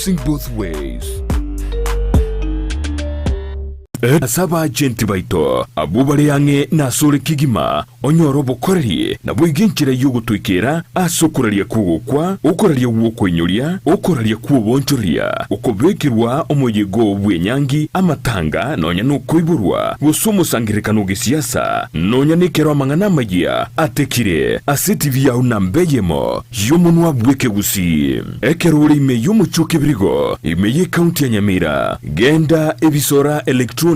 Bouncing both ways. Ase abaagenti baito, abwo bare ang'e nasore kegima, onyore obokoreri, naboigo enchera y'ogotoikera ase okoraria kw'ogokwa, okoraria gw'okoinyoria, okoraria kw'oboonchoreria, okobekerwa omoyega oo bw'enyangi, amatanga, nonya nokoiborwa, gose omosangererekano o gesiasa, nonya nekero amang'ana amayia atekire ase etibi yao namba eyemo y'omonwa bw'ekegusii. Ekero ore ime y'omochie o Kebirigo, ime y'ecounty ya Nyamira, genda Ebisora Electronics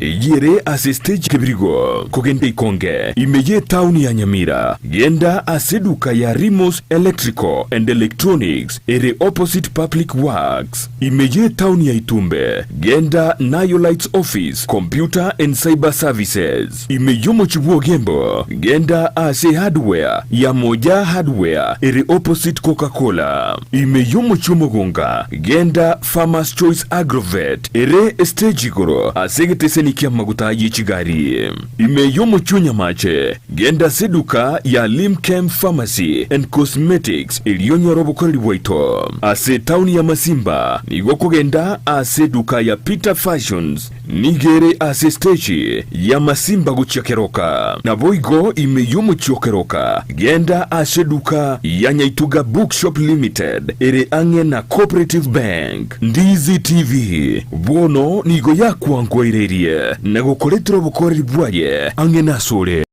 eyio ere ase stage Kebirigo, kogenda Ikonge, ime y'etaoni ya Nyamira, genda ase eduka ya Rimos Electrical and Electronics ere opposite Public Works, ime y'etaoni ya Itumbe, genda Nayo Lights Office, Computer and Cyber Services. Ime y'omochie bw'Ogembo, genda ase Hardware ya Moja Hardware ere opposite Coca Cola. Ime y'omochie omogonga, genda Farmers Choice Agrovet ere estage igoro ase egeteseni ki'amaguta ye chigari. Ime y'omochie o Nyamache, genda ase eduka ya Limchem Pharmacy and Cosmetics erio onyore obokoreri bwaito. Ase etaoni ya Masimba, nigo okogenda ase eduka ya Peter Fashions Nigo ere ase esteji y'amasimba gochia keroka. Naboigo ime y'omochie o keroka, genda ase eduka ya Nyaituga Bookshop Limited ere ang'e na Cooperative Bank. Ndizi TV bono nigo yakwankoireirie na gokoretera obokoreri bwaye ang'e nasore.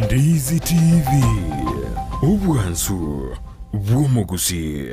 Ndizi TV, obwansu bw'omogusii.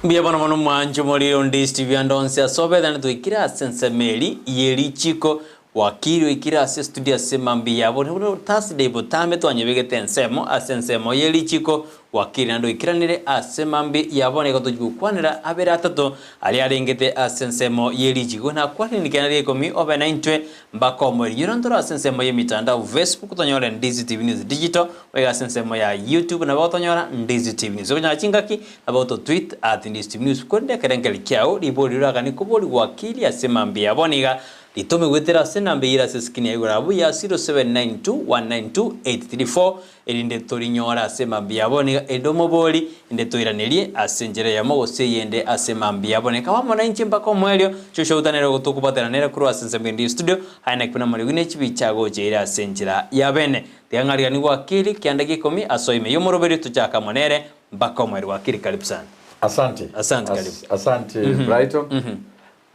Mbuya bono mono mwanche omorero onde Steve ande onsi ase obetane twaikire ase ensemo eri ye richiko Wakili oikire ase estudio ase mambia yabo buna Thursday botambe twanyebegete ensemo ase ensemo ye richiko Wakili naende oikeranire ase mambia yabo nigo tochia gokwanera abere atato aria arengete ase ensemo ye richiko nakwanire nikiana ria ikomi obe naintwe mpaka omoerio Nyora ntore ase ensemo y'emitandao Facebook tonyore Ndizi TV News Digital boigo ase ensemo ya YouTube nabo otonyora Ndizi TV News okonyora chingaki nabo oto tweet at Ndizi TV News korende ekerengerio kiao ribori riraganie kobori Wakili ase mambia yabo niga Ritome goetera ase enamba eyio ere ase eskrini ya igoro abwo ya 0792192834, erinde torinyore ase mambia yabo niga erinde omobori, inde toiranerie ase enchera eyemo gose eyende ase mambia yabo. Neka amo nainche mpaka omoerio, Joshua Uta nere ogotokobwatana nere korwa ase ensemo ende y'estudio, aye naki buna morigwe ne chibicha agocha ere ase enchera ya bene. Tiga ng'ariganigwe gwakiri kianda gia ikomi ase oime y'omoroberio tochake amo nere mpaka omoerio. Gwakiri karibu sana. Asante. Asante, karibu. Asante Brighton.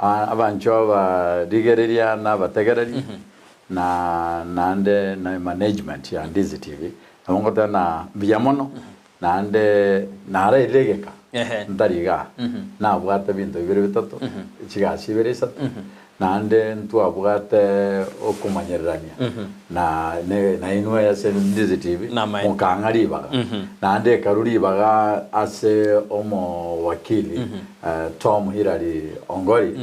Abanchwa abarigereria na abategereri, na naende na emanagement ya Ndizi TV, nabo ngoteba na mbuya mono, naende narairire egeka ntari igaa, nabwate ebinto bibere bitato, chigasi ibere isato, naende ntwabwate okomanyererania na ne nainwe ase Ndizi TV, mokang'a ribaga, naende ekarwa ribaga ase omowakili Tom Hillary Ongori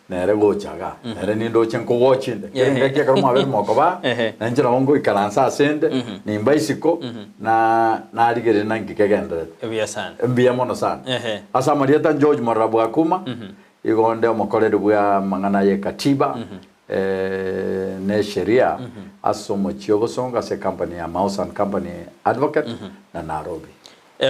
nere gocha iga, nere nindoche nkogocha inde. Kera engaki ekero mwabeire mokoba, na inche nabo ngoikaransa ase inde, nimba isiko, na narigereria naki kegendererete. Mbuya sana. Mbuya mono sana. Ase amarieta George Morara Bwakuma, igo onde omokoreri bwa amang'ana ye katiba, ne esheria ase omochie obosongo ase ecompany ya Mouse and Company Advocate na Nairobi.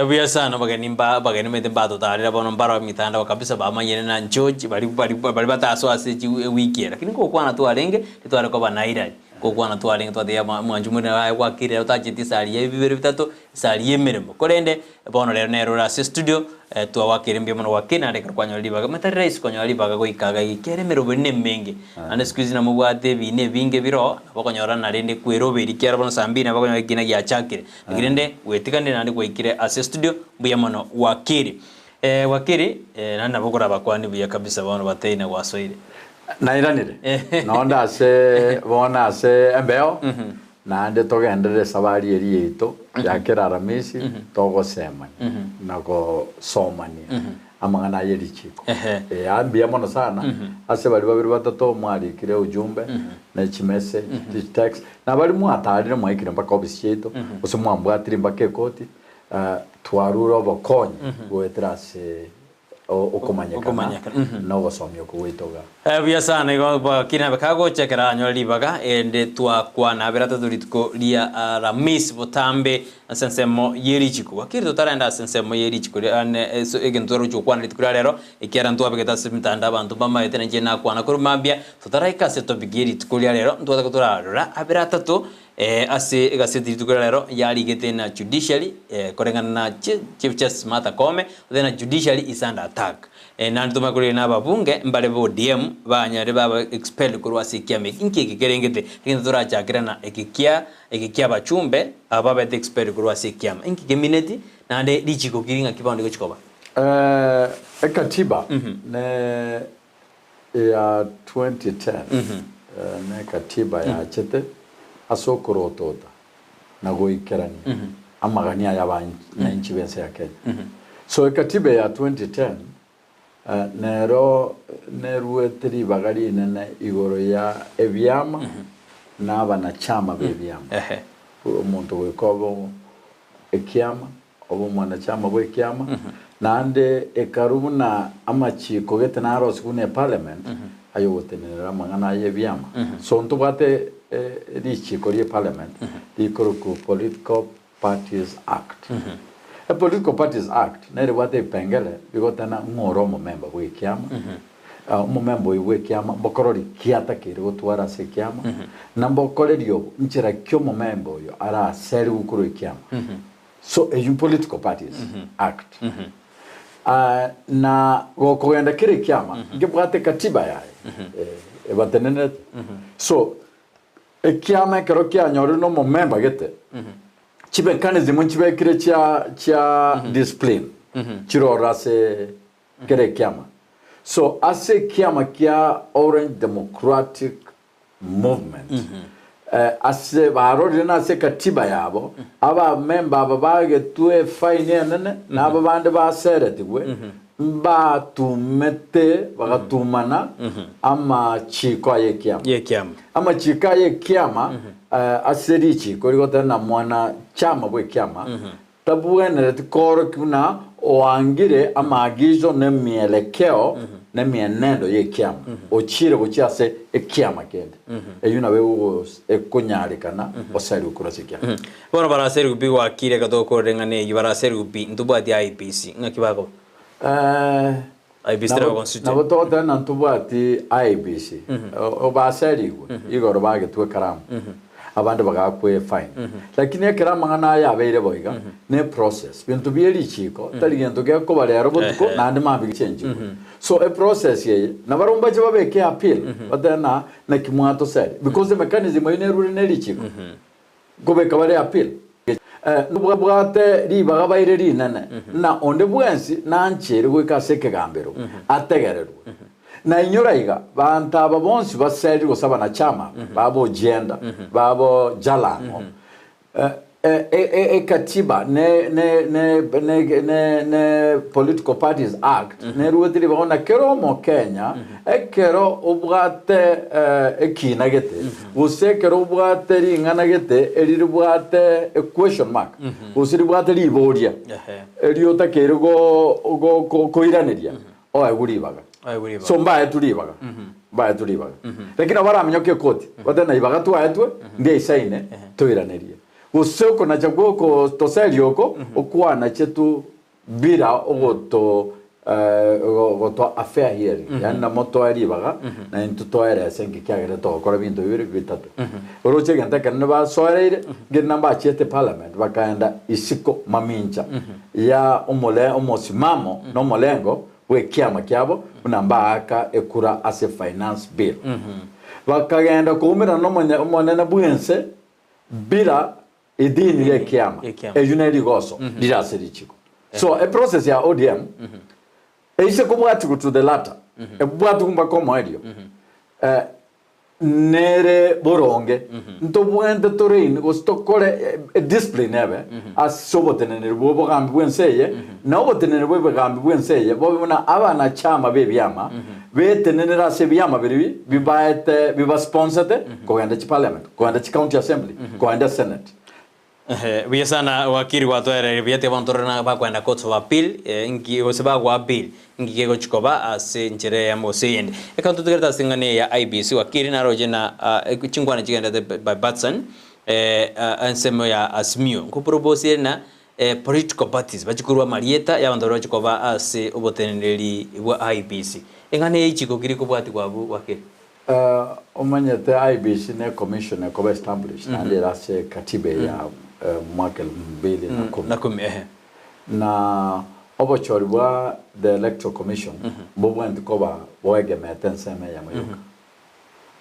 Buya sana abageni mba abageni omanyete mbatotarera bono mbaro emitandao kabisa bamanyire na George bari bari bari batasoa ase chi ewiki eye lakini ngokwana twarenge titware koba nairari ngokwana twarenge twatebia ama mwanchi omoriri aye gwakire otacheti esari ya bibere bitato esari ya emeremo korende bono rero nere ore ase estudio twagwakire mbuya mono gwakire naende ekero kwanyora ribaga omanyete tari rahisi konyora ribaga goika iga iga ekiagera emeroberi na emenge naende siku hizi namobwate ebina ebinge bire oo nabo okonyora narende kweroberi ekiagera bono saa mbili nabo okonyora ekina giachakire. Naki rende gwetiganire naende gwaikire ase estudio, mbuya mono Wakili. Eh, Wakili, eh, naende nabo okorabakwani buya kabisa bono batei na gwasoire. Nairanire nonde ase bono ase embeo, naende togenderere esabari eria yaito ya kera Aramisi togosemania na gosomania amang'ana aye richiko. Ehe. Eeh mbuya mono sana ase baria babere batato mwarikire ujumbe ne chimessage, chitext, na baria mwatarire mwaikire mpaka ofisi chiaito gose mwambwatire mpaka ekoti, twarure obokonyi goetera ase. Okomanyekana Okomanyekana, mhm. na ogosomia okwo gwaito iga. Buya sana igo bakina nabe kagocha ekero anyore ribaga erinde twakwana abere atato rituko ria Aramisi botambe ase ensemo ye richiko. Wakiri totarenda ase ensemo ye richiko riane ase egento torochi gokwana rituko ria rero ekiagera ntwabegete ase emitandao abanto mbamaete na inche nakwana korwa mambia totaraika ase etopic ye rituko ria rero ntwataka torarora abere atato Ase egaseti rituko ria rero yarigete na Judiciary koreng'ana na Chief Justice Martha Koome gose na Judiciary is under attack. Naende tomanye korende na ababunge mbare ba ODM banyare baba expelled korwa ase ekiama eki. Inki eke kerengete? Egento torachakere na eke kia eke kia abachumbe aba babete expelled korwa ase ekiama. Inki kemineti naende richiko ki ring'aki bono rigochi koba? Ekatiba ne ya 2010 ne katiba yachete ase okorotota na goikerania amagani aya abananchi b'ense ya Kenya. So ekatiba ya 2010 nero neruete ribaga rinene igoro ya ebiama na abanachama b'ebiama. Omonto goika obe ekiama Obe omwanachama bw'ekiama, naende ekarwa buna amachiiko gete narosiwe buna eparliament ayogotenenera amang'ana aya ebiama. So ntobwate richiiko rie parliament rikorokwa Political Parties Act. E Political Parties Act nere ebwate ebipengele bigotena ng'o ore omomemba bw'ekiama, omomemba oyo bw'ekiama mbokorori ki atakeire gotwara ase ekiama, na mbokoreri obo nchera ki omomemba oyo araserigwe korwa ekiama. So eyio Political Parties Act. Na gokogenda kera ekiama nkebwate katiba yaye ebatenenerete. So ekiama ekero kianyorire na omomemba gete, chimechanism nchibekire chia chia discipline chirore ase kera ekiama. So ase ekiama kia Orange Democratic Movement ase barorire nase ekatiba yabo, abamemba aba bagetwe efaini enene, na aba bande baseretigwe, mbatumete bagatumana amachiko aye ekiama. Y'ekiama. Amachiko aye ekiama ase richiko rigoteba na mwana chama bw'ekiama Tabwenereti koorokia buna oangire amaagizo na emielekeo na emienendo y'ekiama, ochiire gochia ase ekiama kende. Eyio nabo ekonyarekana oserigwe korwa ase ekiama. Bono baraserigwe pi gwakire reka tokorere ng'a neyio baraserigwe pi ntobwati IEBC ng'aki bakoba? IEBC teri constituent. Nabo togoteba ng'a ntobwati IEBC, baserigwe igoro bagetwe ekaramu, abande bagakwa efine. Lakini ekero amang'ana aya abeire boiga, ne process, binto bie richiko tari gento gekoba rero botuko naende mambia gechenchigwe. So eprocess eye, nabarobwo mbache babeke appeal, batebe ng'a naki mwatoseria, because emechanism eyio nerure ne richiko. Nkobeka bare appeal. Nobwate ribaga baire rinene, na onde bwensi nanchere goika ase ekegambero ategererwe. Na inyora iga, banto aba bonsi baserire gose abanachama aba b'Ojienda, babo Jalang'o, ekatiba ne ne ne ne ne ne Political Parties Act neruete ribaga buna kera Omokenya ekero obwate ekina gete Gose ekero obwate ring'ana gete eri ribwate a question mark, gose ribwate riboria eri otakeire koiraneria, oegwe ribaga. So mbaetwe ribaga, mbaetwe ribaga. Lakini nabo baraminyoke ekoti, batebe na ribaga twaetwe, ndiaisaine, toiranerie. Gose okonacha gwa ogotoseria oko, okwanachetu Bila ogoto gotoa a fair hearing, yaani namotoe ribaga na intwe toerese nki kiagera togokora binto bibere bitato. Oroche egento ekenene basoereire, ngeri nambachiete parliament bakaenda isiko mamincha ya omole omosimamo na omolengo bw'ekiama kiabo buna mbaaka ekura ase finance bill. Bakagenda koumerana nomonye omonene bw'ense bila Edini y'ekiama eyio ne rigoso rire ase richiko. So eprocess ya ODM eise kobwatigwa to the latter, ebwatigwe mpaka omoerio, nere boronge ntobwente torein gose tokore ediscipline ebe ase oboteneneri bwa obogambi bw'ense eye, na oboteneneri bwa obogambi bw'ense eye bobe buna abanachama b'ebiama betenenere ase ebiama biria bibaete bibasponsete kogenda chiparliament. Kogenda chicounty assembly, kogenda senate. Ehe, buya sana wakiri gwatoereire buya tiga bono torore na bakoenda court of appeal eh, nki gose bagoa appeal nki kegochi koba ase enchera eyemo gose eyende. Ekero totigerete ase eng'ana eye ya IEBC wakiri naroche na ah, chinkwana chigendete by Batson eh, ah, ensemo ya Azimio nkopropose ere na eh, political parties bachie korwa amarieta ya abanto baria bachie koba ase oboteneneri bwa IEBC. Eng'ana eye ichiko ki rikobwatigwa abwo wakiri? Omanyete IEBC ne commission ekoba established naende ere ase katiba eye ya mwaka elfu mbili na kumi. Na kumi, ehe. Na obochori bwa the electoral commission mbobwenereti koba boegemete ensemo eyemo yoka.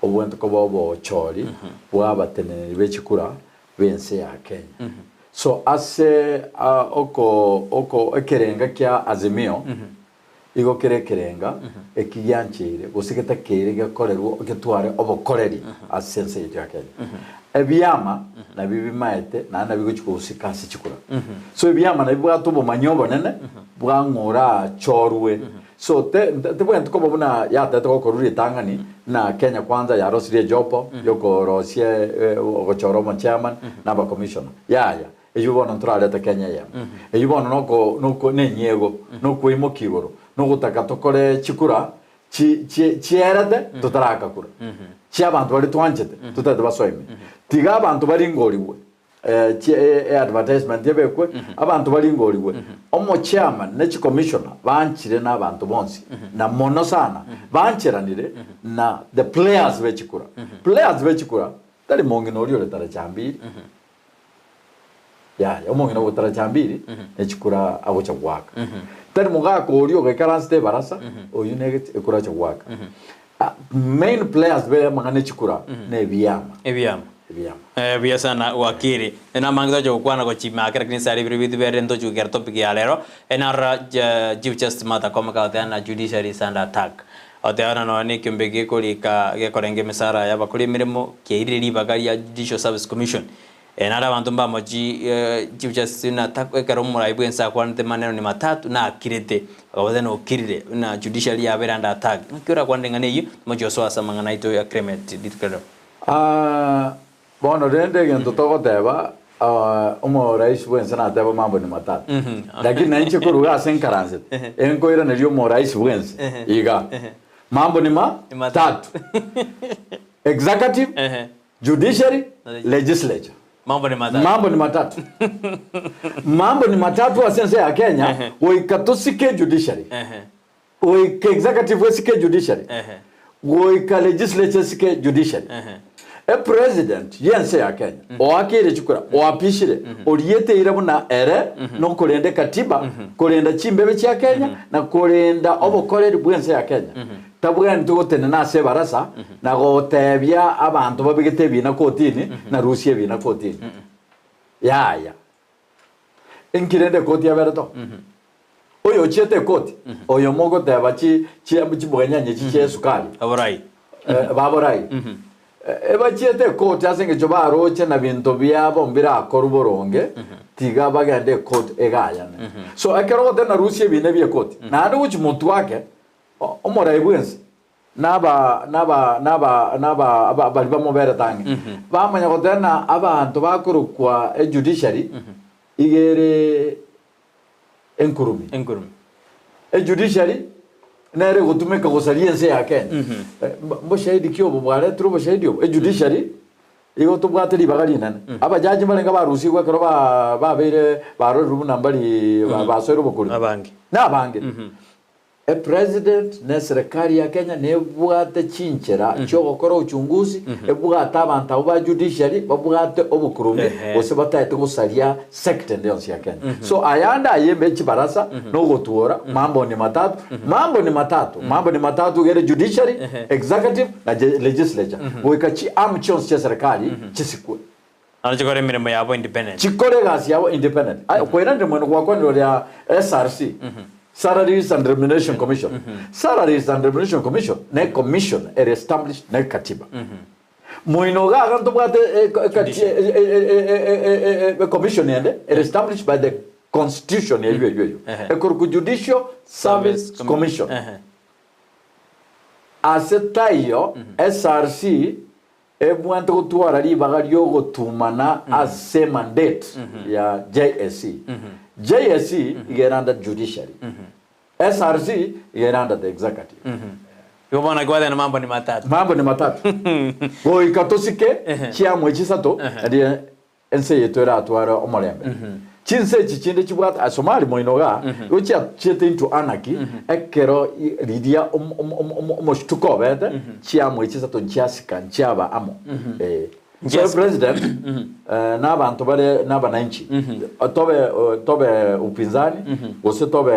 Obwenerete koba obochori bwa abateneneri be chikura b'ense ya Kenya. So ase oko oko ekerenga kia Azimio Igo kere ekerenga eki giancheire, gose getakeire gekorerwe getware obokoreri ase ense yaito ya Kenya. Ebiama nabio bimaete naende nabio bigochia kogosika ase chikura. So ebiama nabio bibwate obomanyi obonene bwa ng'a orachorwe. So te tebwenereti koba buna yatete gokorwa ritang'ani na Kenya Kwanza yarosirie ejopo yokorosia ogochora omochairman na abacommissioner. Yaya. Eyio bono ntorarete Kenya eyemo. Eyio bono noko noko nenyiego, nokweimokia igoro, nogotaka tokore chikura chi chi chierete totaraka kura. Chiabanto baria twanchete totagete basoe ime. Tiga abanto baringorigwe eh, chi e advertisement ebekwe, abanto baringorigwe. Omochairman ne chicommissioner banchire na abanto bonsi, na mono sana bancheranire na the players be chikura. Players be chikura, tari mong'ina oria ore tarachambiri. Yaya, omong'ina ogotara chambiri ne chikura agocha goaka. Tari mogaka oria ogaikaransete ebarasa, oyio ne ekura acha goaka. Ah, main players be amang'ana echikura nebiama. Ebiama. Ebiama. Eh, buya sana wakiri. Namange toche gokwana gochima kera kinsa ari bire bitu bere ntoche gokera topic ya rero. Enarora Chief Justice Martha Koome kagoteba na judiciary is under attack. Goteba na nonya nekiombe gekorika gekorenga emesara y'abakori emeremo kiairire ribaga ria Judicial Service Commission. Nare abanto mbamochi Chief Justice buna ekero omorai bwense akwanete maneno ni matatu nakirete bakaboria nokirire buna judiciary yabeire under attack. Naki orakwanere ing'ana eyio tomochi gosoa ase amang'ana aito ya Clement rituko rero. Bono rende egento togoteba, omorais bwense nateba mambo ni matatu. Lakini nainche korwa iga ase nkaransete, enkoiraneria omorais bwense iga, mambo ni matatu, executive, judiciary, legislature. Mambo ni matatu. Mambo ni matatu. Mambo ni matatu ase ense ya Kenya, goika tosike judiciary. Goika executive esike judiciary, goika legislature esike judiciary. E president y'ense ya Kenya oakeire chikura, oapishire, oriete eira buna ere nokorenda ekatiba, korenda chimbebe chia Kenya na korenda obokoreri bw'ense ya Kenya. Tabwenereti gotenena ase ebarasa na gotebia abanto babegete ebina kotini na rusia ebina kotini. Yaya. Inki rende ekoti yaberete oo? Oyo ochiete ekoti, oyo mogoteba chi chi chibwenyanya echi chia esukari, Aborai. eh, baborai. Eh, ebachiete ekoti ase eng'encho baroche na binto biabo mbirakorwe boronge, tiga bagende ekoti egayane. So ekero ogoteba narusie ebina bia ekoti, naende gochia motwe ake, omorai bwensi, naba naba naba naba aba baria bamoberete ang'e, bamanya goteba ng'a abanto bakorokwa ejudiciary iga ere enkurumi. Enkurumi. Ejudiciary nere egotumeka gosaria ense ya Kenya. Eh, mb- mboshahidi ki obo bwaretirwe oboshahidi obo? Ejudiciary igo tobwate ribaga rinene. Abajaji mbarenge barusigwe ekero ba babeire barorirwe buna mbari ba- basoire obokorimo. Abange. Nabange. Epresident ne serikali ya Kenya nebwate chinchera chiogokora uchunguzi, ebwate abanto abwo ba judiciary babwate obokurubi gose bataete gosaria sector ende yonsi ya Kenya. So ayande ayembe chibarasa nogotwora mambo ni matatu, mambo ni matatu, mambo ni matatu iga ere judiciary, executive na legislature goika chi arm chionsi chia serikali chisikwe. Naende chikore emeremo yabo independent. Chikore egasi yabo independent. Aye koiranire mwene gwakwanire oria SRC, Salaries and Remuneration Commission. Salaries and Remuneration Commission ne commission ere established ne katiba. Moino iga iga ntobwate commission ende ere established by the constitution eywo eywo eywo. Ekorokwa Judicial Service Commission. Ase taiyo SRC. Ebwate gotwara ribaga riogotumana ase mandate ya JSC. JSC iga ere under judiciary. SRC iga ere under the executive. Igo bono naki gwateba mambo ni matatu. Mambo ni matatu. Goika tosike chiamwe chisato nario ense yaito eratware omorembe. Chinse echi chinde chibwate ah, Somali moino igaa, igo chiachiete into anarchy, ekero i- riria om- om- om- om- omoshtuko obete, chiamwe chisato nchiasika nchiaba amo. Eh. So Nchiasika. president eh, na abanto bare na abananchi tobe eh, tobe upinzani gose tobe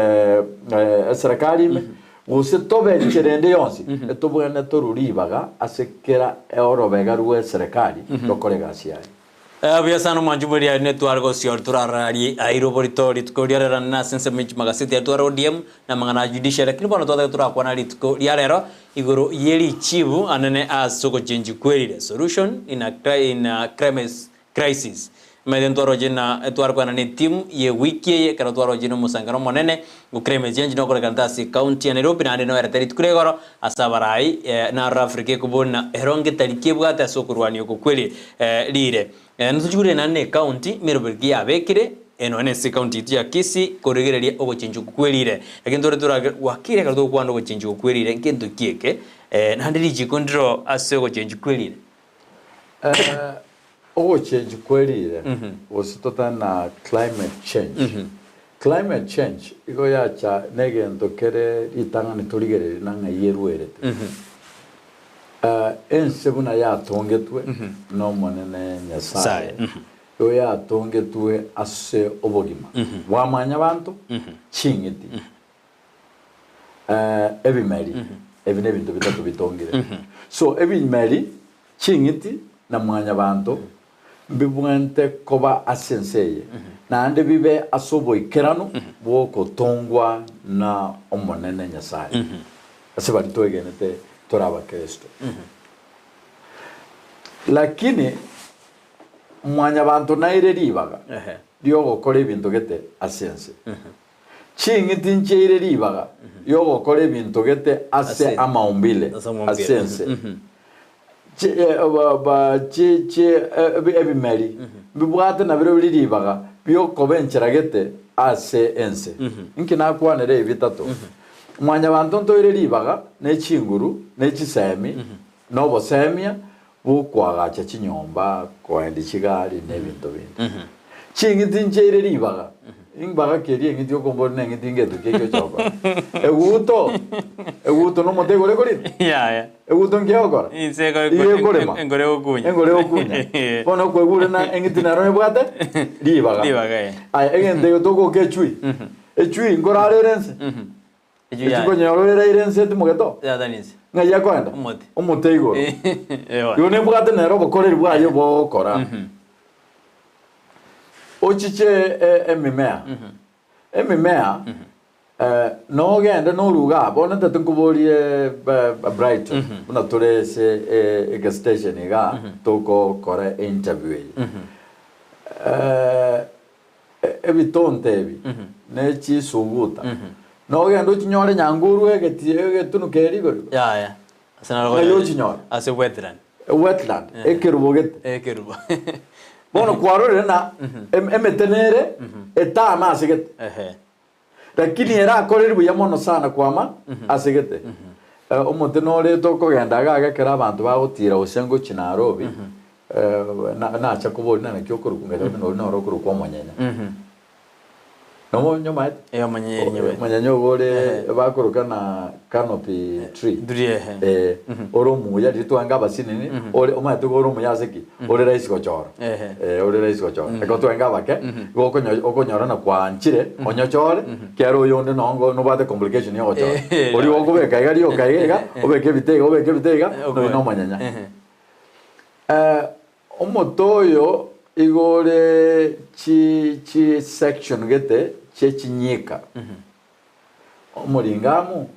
eh, eserekari ime gose tobe enchera ende yonsi etobwenerete torwe ribaga ase kera orobega rwa eserekari rokore egasi yaye. Buya sana omwanchi bwe riaye netware gosiori torararie aire oborito rituko ria rero naende ase ensemo ye chimagaseti aria tware ODM na amang'ana a judiciary lakini bono twataka torakwana rituko ria rero igoro ye richibu anene ase ogochenchi kwerire solution in a in a climate crisis omanyete ntwaroche na tware kogenda ne etimu ye ewiki eye ekero twaroche na omosangero omonene o climate change nokorekana ase ecounty ya Nairobi naende noerete rituko ria igoro Ase abarai, narora Afrika ekobuna ero ngetari kebwate ase okorwania oko kweri riire. Ntochigure naende ne county meroberi ki yabekire, nonya nese county yaito ya Kisii korigereria ogochenchwa okwo kwe riire. Lakini tore torage gwakire ekero togokwana ogochenchwa okwo kwe riire nkento ki eke, naende richiko ndiro ase ogochenchwa kwe riire. Ogochenchwa kwe riire gose totari na climate change. Climate change igo yacha negento kere ritang'ani torigererie na ng'ai erwerete. Ense buna yatongetwe n'Omonene Nyasaye, igo yatongetwe ase obogima bwa mwanyabanto, ching'iti, ebimeri, ebi nebinto bitato bitongire. So ebimeri, ching'iti na mwanyabanto mbibwente koba ase ense eye, naende bibe ase oboikeranu bw'ogotongwa na Omonene Nyasae, ase baria twegenete tore Abakristo. Lakini mwanyabanto naire ribaga ri'ogokora ebinto gete ase ense. Ching'iti nchiaire ribaga ri'ogokora ebinto gete ase amaumbile ase ense. Ebimeri mbibwate nabirobio ribaga bi'okoba enchera gete ase ense. Inki nakwanera ebi bitato? Mwanyabanto ntoire ribaga, ne chinguru, ne chisemi, na obosemia bw'okoagacha chinyomba, koendia chigari, na ebinto binde. Ching'iti nchiaire ribaga, imbaga ki eria eng'iti okombori na eng'iti ngento ki ekio ochokora? Eguto, eguto nomote igoro ekorina? Yaya. Eguto nki egokora? Inse eko- Igo ekorema. engoro egokunya. Engoro egokunya. Bono okwegure na eng'iti nero ebwate ribaga. Ribaga, eh. Aya egento eke togoka echui. Echui nkorara ere ense. Echui yaye. Echui konyora eraire ense timogeto. Yatani inse. Ng'ai ekoenda? Omote. Omote igoro. Ewa. Igo nebwate nere obokoreri bwaye bogokora. Ochiche e- emimea. Emimea nogende noruga aa, bono ntete nkoborie Brighton buna tore ase egestation igaa togokora interview eye. Ebitonto ebi ne chisuguta nogende ochinyore nyango orue egetunu keria igoro igo? Yaya. Ase naro Ng'ai ochinyore? Ase wetland. Wetland, ekerubo gete. Ekerubo. Bono kwarorire na emete nere etama ase gete. Ehe. Lakini erakoreri buya mono sana kwama ase gete. Omote norete okogenda iga iga ekero abanto bagotira gose ngochia Nairobi, nacha koboria na naki okorokwa ngacha koboria nori noro okorokwa omonyenya. Nomonyomaete? Eh, omonyenye nyomete. Omonyenye ogo ore bakoroka na canopy tree. Tree, ehe. Eh, ore omuya riria twange abasinini, ore omanyete igo ore omuya ase ki? Ore rahisi gochora. Ehe. Eh, ore rahisi gochora. Ekero twange abake, igo okonyo okonyora na kwanchire, onyochore, kero oyonde nongo nobwate complication ya ogochora. Eh, Oria okobeka iga rioka iga iga, obeke ebite iga, obeke ebite iga, nonya na omonyenya. Ehe. Eh, Omote oyo igo ore chi chi section gete chie chinyika. Omoringamu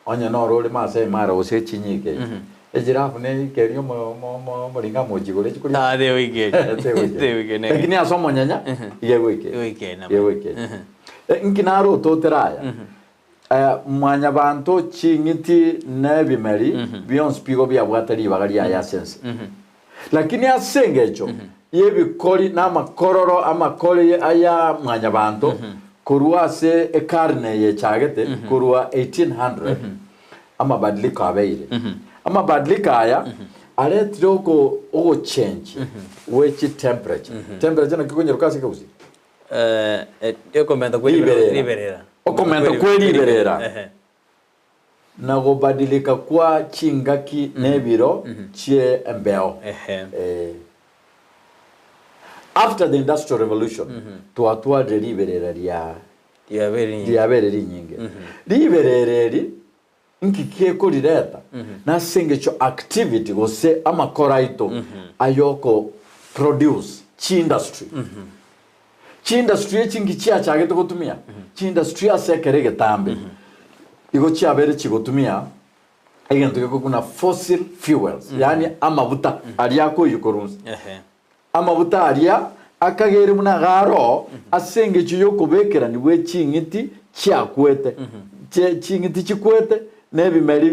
onye noro ore Maasai Mara gose echinyika echi. Ejirafu neike eria omo omo omo omoringamu ochigure chikoria. Ah, tegoika erio. Tegoika. Tegoika ne. Lakini ase omonyenya iga egoika erio. Egoika ere nabo. Iga egoika erio. Inki naro ototera aya? Mwanyabanto, ching'iti na ebimeri bionsi pigo biabwate ribaga riaye ase ense. Lakini ase engencho y'ebikori na amakororo amakori aya mwanyabanto korwa ase ekarne eye echagete korwa 1800 amabadiliko abeire. Amabadiliko aya aretire oko ogochenchia gwe chitemperature. Temperature naki ekonyeroka ase ekegusii? Okomenta kwe Riberera. riberera. Okomenta kwe riberera. Ehe. Na gobadilika kwa chingaki na ebiro chie embeo. Ehe. Eh. After the industrial revolution twatwarire riberera ria Riabeire rinyinge. riabeire rinyinge. Riberera eri nki kekorireta? Nase engencho activity gose amakoro aito ayoko produce chiindustry. Chiindustry echi nki chiachagete gotumia? Chiindustry ase ekero egetambe igo chiabeire chigotumia egento gekobuna fossil fuels, yaani amabuta aria akoiywa korwa inse. Ehe. Amabuta aria akageire buna ag'aroo ase engencho y'okobekerania gwe ching'iti chiakwete, ching'iti chikwete, na ebimeri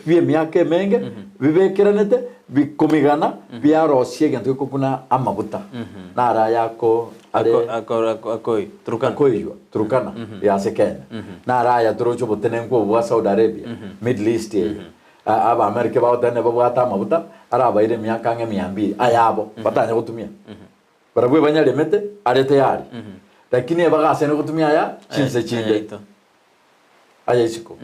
bi'emiaka emenge bibekeranete bikomigana biarosia egento gekobuna amabuta. Naro aya are akoiywa Turkana ya ase Kenya. Naro aya toroche obotenenku obo bwa Saudi Arabia, Middle East eye. Abaamerika bagoteba nebabwate amabuta arabaire emiaka ang'e mia mbiri ayabo batanya gotumia. Barabwo ebanyaremete are tayari, lakini ebagasene gotumia aya chinse chinde aya isiko.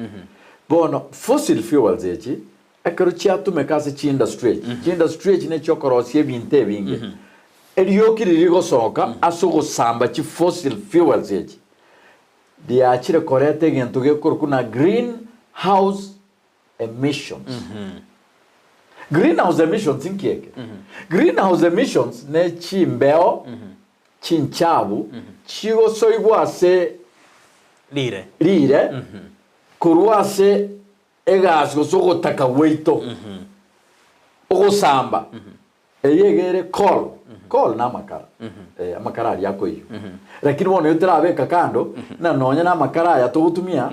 Bono fossil fuels echi ekero chiatumeka ase chiindustry echi, chiindustry echi nechiokorosia ebinto ebinge, erioki riria rigosoka ase ogosamba chifossil fuels echi riachire koreta egento gekorokwa na green house emissions. Greenhouse emissions inki eke? Greenhouse emissions ne chimbeo chinchabu chigosoigwa ase Rire. rire korwa ase egasi gose ogotaka gwaito ogosamba Eye iga ere coal, coal na amakara, eh, amakara aria akoiywa. Lakini bono oyo torabeka kando, na nonya na amakara aya togotumia,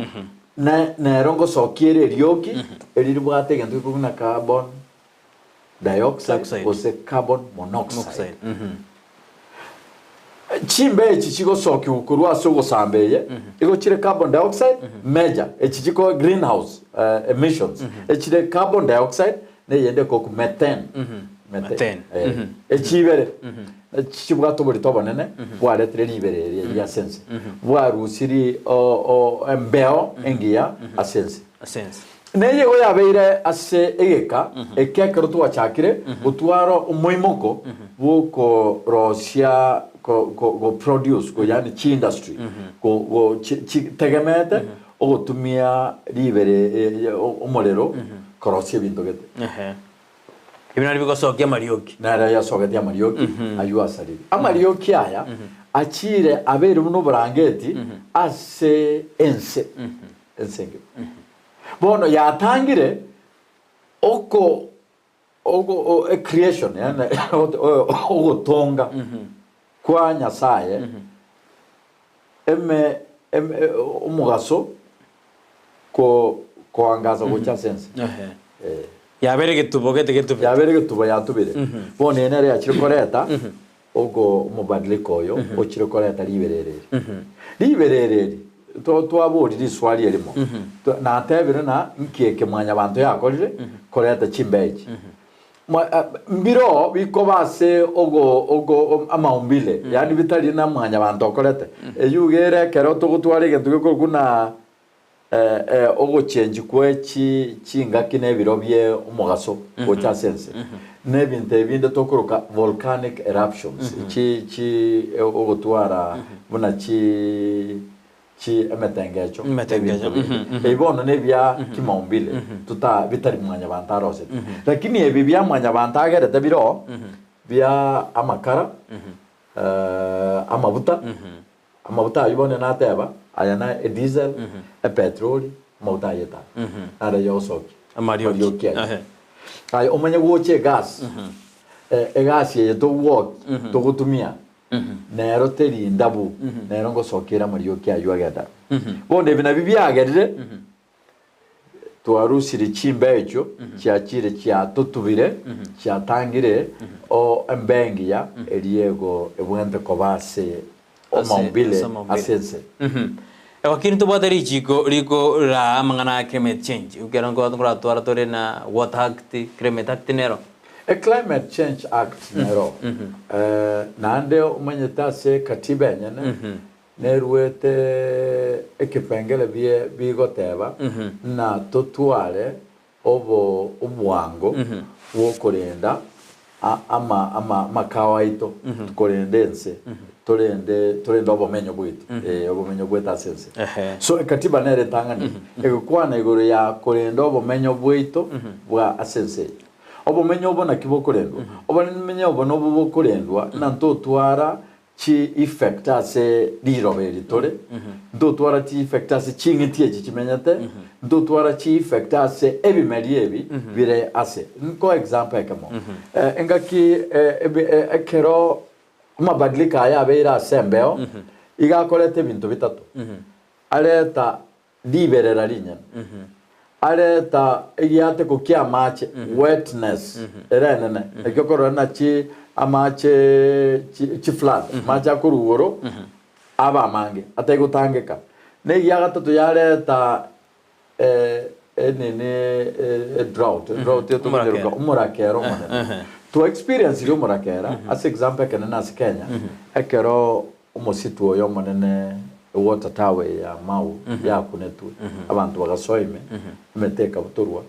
na nero ngosokia ere erioki, eri ribwate egento gekorwa buna carbon dioxide Dioxide. gose carbon monoxide. Monoxide. Mhm. Chimbe echi chigosokiwa korwa ase ogosamba eye, igo chire carbon dioxide major, echi chiko greenhouse emissions, echire carbon dioxide na eyende ekoku methane, methane, Methane. eh, echi ibere chibwate oborito obonene bwaretire ribere eria ria ase ense, bwarusiri o- o embeo engiya ase ense. Ase ense. Neye igo yabeire ase egeka eke ekero twachakire gotwara omoimoko bw'okorosia ko- ko- go produce go yaani chiindustry go go chi chitegemeete ogotumia ribere omorero korosia ebinto gete. Ehe. Ebi nario bigosokia amarioki. Nere yasogetie amarioki ayio asarire. Amarioki aya achiire abeire buna oborangeti ase ense ense engima. Bono yatangire oko oko o- ecreation yaani ogotonga kwa Nyasaye eme eme omogaso ko koangaza gocha ase ense. Ehe. Eh. Yabere egetubo gete getubete. Yabere egetubo yatubire. Bono eye nere yachire koreta ogo omobadiliko oyo ochire koreta riberera eri. Riberera eri to twaboria riswali erimo To- natebire na nki eke mwanyabanto yakorire koreta chimbeo echi. Mwa- a- mbiroo bikoba ase ogo ogo amaumbile yaani bitari na mwanyabanto okorete. Eywo iga ere ekero togotwara egento gekorokwa buna Ogochenchia kwe chingaki na ebiro bie omogaso gocha ase ense na ebinto ebinde tokoroka volcanic eruptions chi chi ogotwara buna chi chi emetengecho Emetengecho, ebinto binde. Ebi bono nebia kimaumbile tota bitari mwanyabanto arosete lakini ebi bia mwanyabanto agerete biro bia amakara amabuta Amaguta ayio bono nateba, aya na ediesel, epetroli, amaguta ayio etaya. Naro yogosokia. Amarioki. Amarioki ayio. Ehe. Aye omanye gocha egasi, egasi eye togwoki, togotumia, nero teri ndabu, nero ngosokia ere amarioki ayio agenda. Bono ebi nabio biagerire twarusirie chimbeo echio chiachire chiatotubire chiatangire o embeo engiya eria ego ebwenerete koba ase omaumbile Ase amaumbile. ase ense. Lakini ntobwate richiko riko raa amang'ana a climate change, ekero nkoratwara tore na water act, climate act nero. E climate change act nero naende omanyete ase katiba enyene neruete ekepengere bie bigoteba ng'a totware obo obwango bw'okorenda ama ama amakao aito, korenda ense, torende torende obomenyo bwaito, eh, obomenyo bwaito ase ense. Ehe. So ekatiba nere entang'ani egokwana igoro ya korenda obomenyo bwaito bwa ase ense eye. Obomenyo obo naki bokorendwa? Obomenyo obo nobo bokorendwa na ntotwara chi effect ase riroba eri tore, ntotwara chi effect ase ching'iti echi chimenyete, ntotwara chi effect ase ebimeri ebi bire ase. Nkoe example ekemo, engaki ekero amabadiliko aya abeire ase embeo, iga akoreta ebinto bitato, areta riberera rinyene, areta egiateko ki'amache, wetness, ere enene, ekio okorora nachi amache chi chiflood, amache akorwa igoro abe amange, atari gotangeka. Na egia gatato yareta enini edrought, edrought etokonyeroka omorakera omonene. Twa experience omorakera ase example ekenene ase Kenya, ekero Omositu oyo omonene water tower eye ya Mau yakunetwe, abanto bagasoa ime, emete ekabutorwa,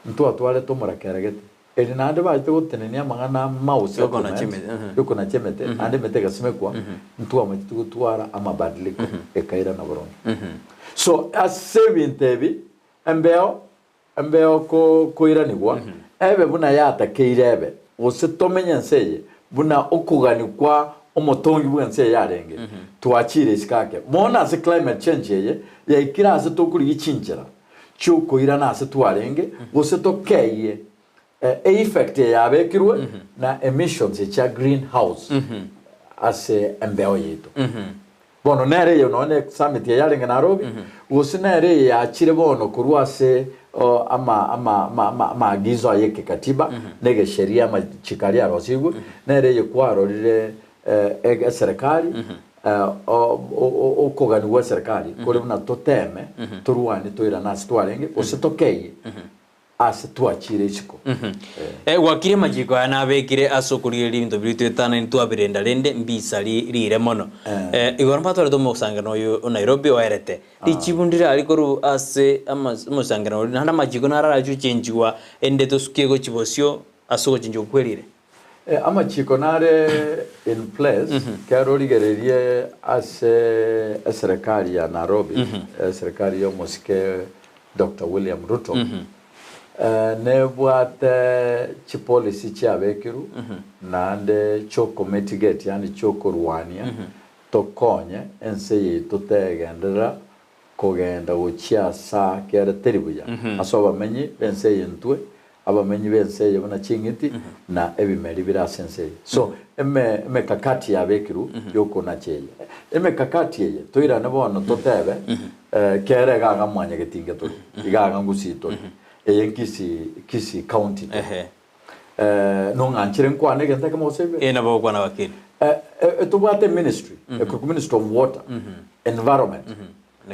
ntwatwarete omorakera gete. Eri naende bachete gotenenia amang'ana a Mau Yokonacha settlement, emete, mhm. yokonacha emete, naende emete egasimekwa, ntwamachete gotwara amabadiliko, ekairana boronge. So ase ebinto ebi, embeo Embeo koiranigwa ebe buna yatakeire ebe, gose tomenye ense eye buna okogania kwa omotongi bw'ense eye arenge. Twachire isiko ake. Bono ase climate change eye yaikire ase tokorigia chinchera chiokoirana ase twarenge, gose tokeyie e-effect eye yabekirwe na emissions chia greenhouse ase embeo yaito. Bono nere eye nonya ne summit eye yarenge Nairobi, gose nere eye yachire bono korwa ase ama ama ama ama amaagizo aye ekekatiba na egesheria amachiko aria arosigwe, nere eye kwarorire eserekari okogania gwa eserekari kore buna toteme torwane toirane ase twarenge gose tokeyie. Ase twachire isiko. Eh. Gwakire amachiko aya nabekire ase okorigereria ebinto biria twetanani twabirenda rende mbisa rire mono. Eh. Igoro mbatwarete omosangerano oyo o Nairobi oerete. Richibu ndire korwa ase omosangerano oria naende amachiko naro arache gochenchigwa ende tosukie gochia bosio ase ogochenchigwa kwerire. Amachiko nare in place kero origererie ase eserekari ya Nairobi, eserekari ya omosike Doctor William Ruto, nebwate chipolicy chiabekirwe naende chiokomitigate yaani chiokorwania tokonye ense yaito tegenderera kogenda gochia asa kere teri buya ase obamenyi b'ense eye intwe, abamenyi b'ense eye buna ching'iti, na ebimeri bire ase ense eye. So eme emekakati yabekirwe y'okonacha eye. Emekakati eye toirane bono totebe kere iga iga mwanyagetinge tore, iga iga ngusii tore, eye nkisii Kisii county tore. Ehe. Nong'anchire nkwane egento ekemo gose ibere? Ee, nabo ogokwana wakili. Tobwate eministry, ekorokwa ministry of water, environment,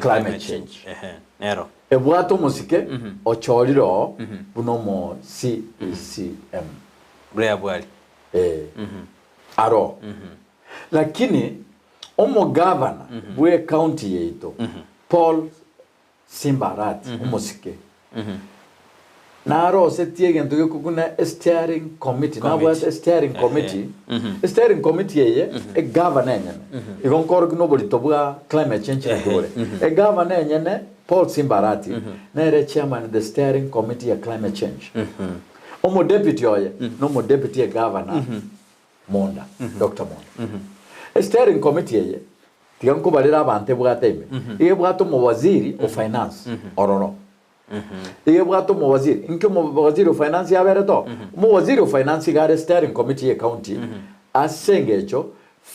climate change. Ehe, nero. Ebwate omosike ochorire oo buna omo CECM. Buna yabwari. Eh, aro. Lakini omogavana bwe ecounty yaito, Paul Simba Arati, omosike, narosetie egento gekoguna esteering committee, nabwate esteering committee, esteering committee eye, egavana enyene, igo nkorokia na oborito bwa climate change naki bore. Egavana enyene Paul Simba Arati nere chairman the steering committee ya climate change. Omodeputy oye na omodeputy egavana Monda, Doctor Monda. Esteering committee eye Tiga nkobarere abanto ebwate ime. Iga ebwate omowaziri o finance ororo. Iga ebwate omowaziri, inki omowaziri o finance yaberete oo? Omowaziri o finance iga are steering committee ye county ase engecho.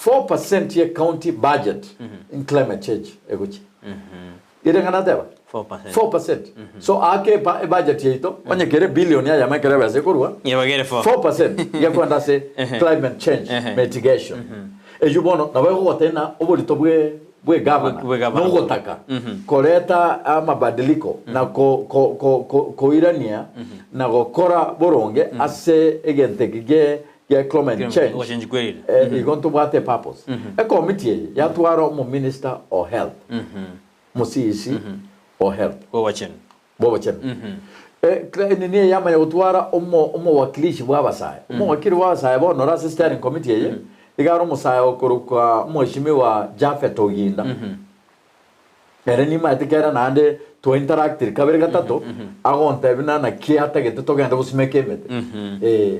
4% ye county budget in climate change egochia. Ere ng'a nateba? 4%. 4%. So ake eba- ebudget yaito onye kere billion eyemo ekero ebesa ekorwa Yebagere 4. 4% gekwenda ase climate change mitigation. Eywo bono nabo egogotebia ng'a oborito bwe bwe gavana Bwe gavana. nogotaka koreta amabadiliko na ko- ko- ko- ko- koirania na gokora boronge ase egento eke gie gia climate change Ogochenji kwerire. eh, igo ntobwate epurpose. Ekomiti eye yatwara omominister o health, omosiisi o health Bw'obochenu. bw'obochenu. Eh, cla- nini eye yamanya gotwara omo omowakilishi bw'abasae. Omowakili bw'abasae bono ore ase steering committee eye, iga are omosae okorokwa omweshimiwa Japhet Oginda. Ere nimaete kera naende twainteractire kabere gatato, agontebia buna naki atagete togende gosimeka emete. Eh.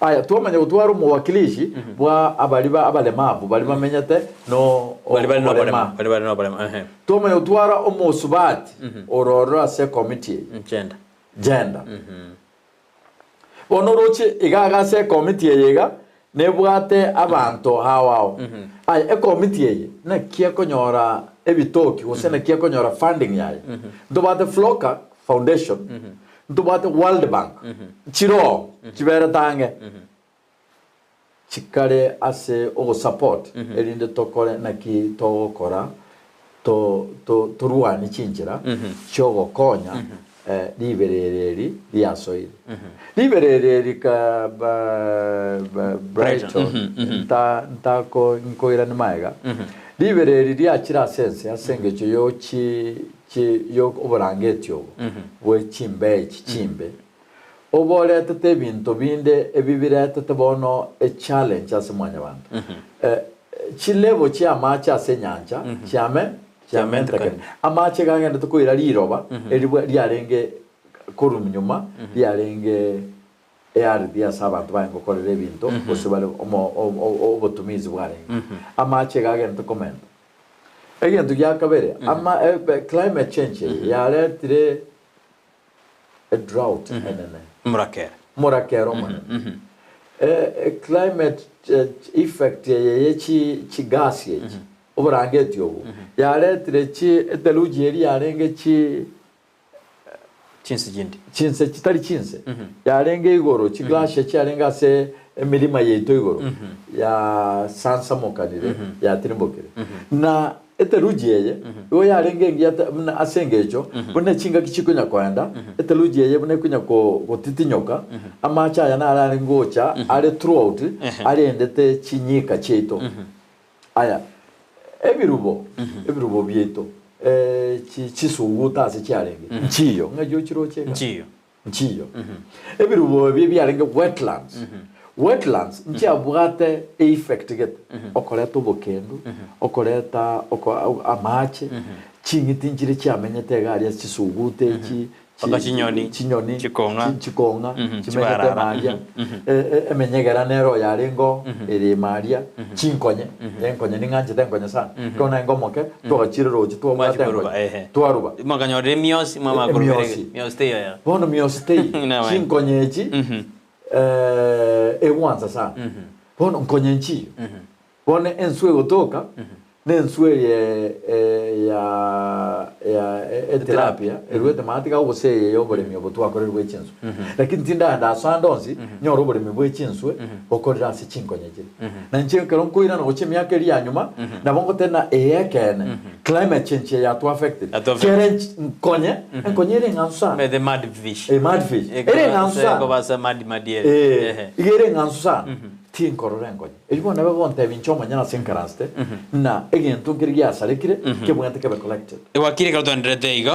Aya, twamanya gotwara omowakilishi bwa abari ba abalemavu baria bamenyete no Bari bari oborema. noborema. Bari bari noborema. Ehe. Twamanya gotwara omosubati ororo ase ekomiti eye, Nchenda. gender. Bono oroche iga iga ase ekomiti eye iga, nebwate abanto ao ao. Aye ekomiti eye naki ekonyora ebitoki gose naki ekonyora funding yaye? Ntobwate Floka Foundation, ntobwate World Bank, chiroo chiberete ang'e chikare ase ogosupport erinde tokore naki togokora to to torwanie chinchera chiogokonya riberera eri riasoire. Riberera eri ka ba ba Brighton nta ntako nkoirani maega, riberera eri riachire ase ense ase engencho yo chi chi yo oborangeti obo bwe chimbee echi chimbe, oboretete ebinto binde ebi biretete bono echallenge ase mwanyabanto. Chilevel chi'amache ase enyancha chiame chiamentekane. Amache iga agendete koira riroba eri riarenge korwa nyuma riarenge eardhi ase abanto barenge gokorera ebinto gose bare omo obotumizi bwarenge. Amache iga agendete komenta. Egento gia kabere, ama climate change eye yaretire edrought enene. Omorakera. Omorakera omonene. Climate effect eye ye chi chigas echi, oborangeti obo, yaretire chi etheluji eria yarenge chi Chinse chinde. chinse chitari chinse, yarenge igoro, chiglacier chiarenge ase emerima yaito igoro, yasansamokanire, yatirimbokire. Na Etheluji eye igo yarenge engiya buna ase engencho buna chingaki chikonya koenda, etheluji eye buna ekonya gotitinyoka, amache aya naro are ngocha are throughout arendete chinyika chiaito. Aya, ebirubo, ebirubo biaito, chisuguta ase chiarenge, nchiyo, ng'ai ochiroche iga? Nchiyo. Nchiyo. Ebirubo ebi ebiarenge wetlands, wetlands nchiabwate effect gete, okoreta obokendu, okoreta oko amache, ching'iti nchire chiamenyete iga aria chisuguta echi, Mpaka chinyoni, chinyoni, chikong'a. chikong'a, chimenyete chibarara. ime aria, emenyegera nero yarenge oo, ere ime aria, chinkonye, enkonye ning'anchete enkonye sana, ekero narenge omoke, twagachire roche twabwate Mwachia koruba, enkonye, ehe. twaruba. Mwakanyorire emiosi, mwamanya koruba Emiosi. ere- miosi teiyo ya. Bono miosi teiyo, Nabae. chinkonye echi, egwansa sana. Bono nkonye nchiyo. Bono enswe egotoka, nenswe eye ya ya etilapia eruete maate iga gose eye ya oboremi obo twakorire bwe chinswe. Lakini tindagenda ase ande onsi, nyore oboremi bwe chinswe bokorire ase chinkonye chiria. Na inche ekero nkoirana gochia emiaka eria ya nyuma, nabo ngoteba eye ekeene, climate change eye yatwaffectire. Yatwaffectire. Kere nkonye, enkonye ere eng'ansu sana. The mud fish. Eh, mud fish. Ere eng'ansu sana. Ekobasa mud mud ere. Eh, Ehe. iga ere eng'ansu sana. Tinkorora enkonye. Erio bono nabe gontebia inche omonyene ase nkaransete, ng'a egento nkere giasarekire, kebwenerete kebe collected. Wakiri ekero twaendererete igo,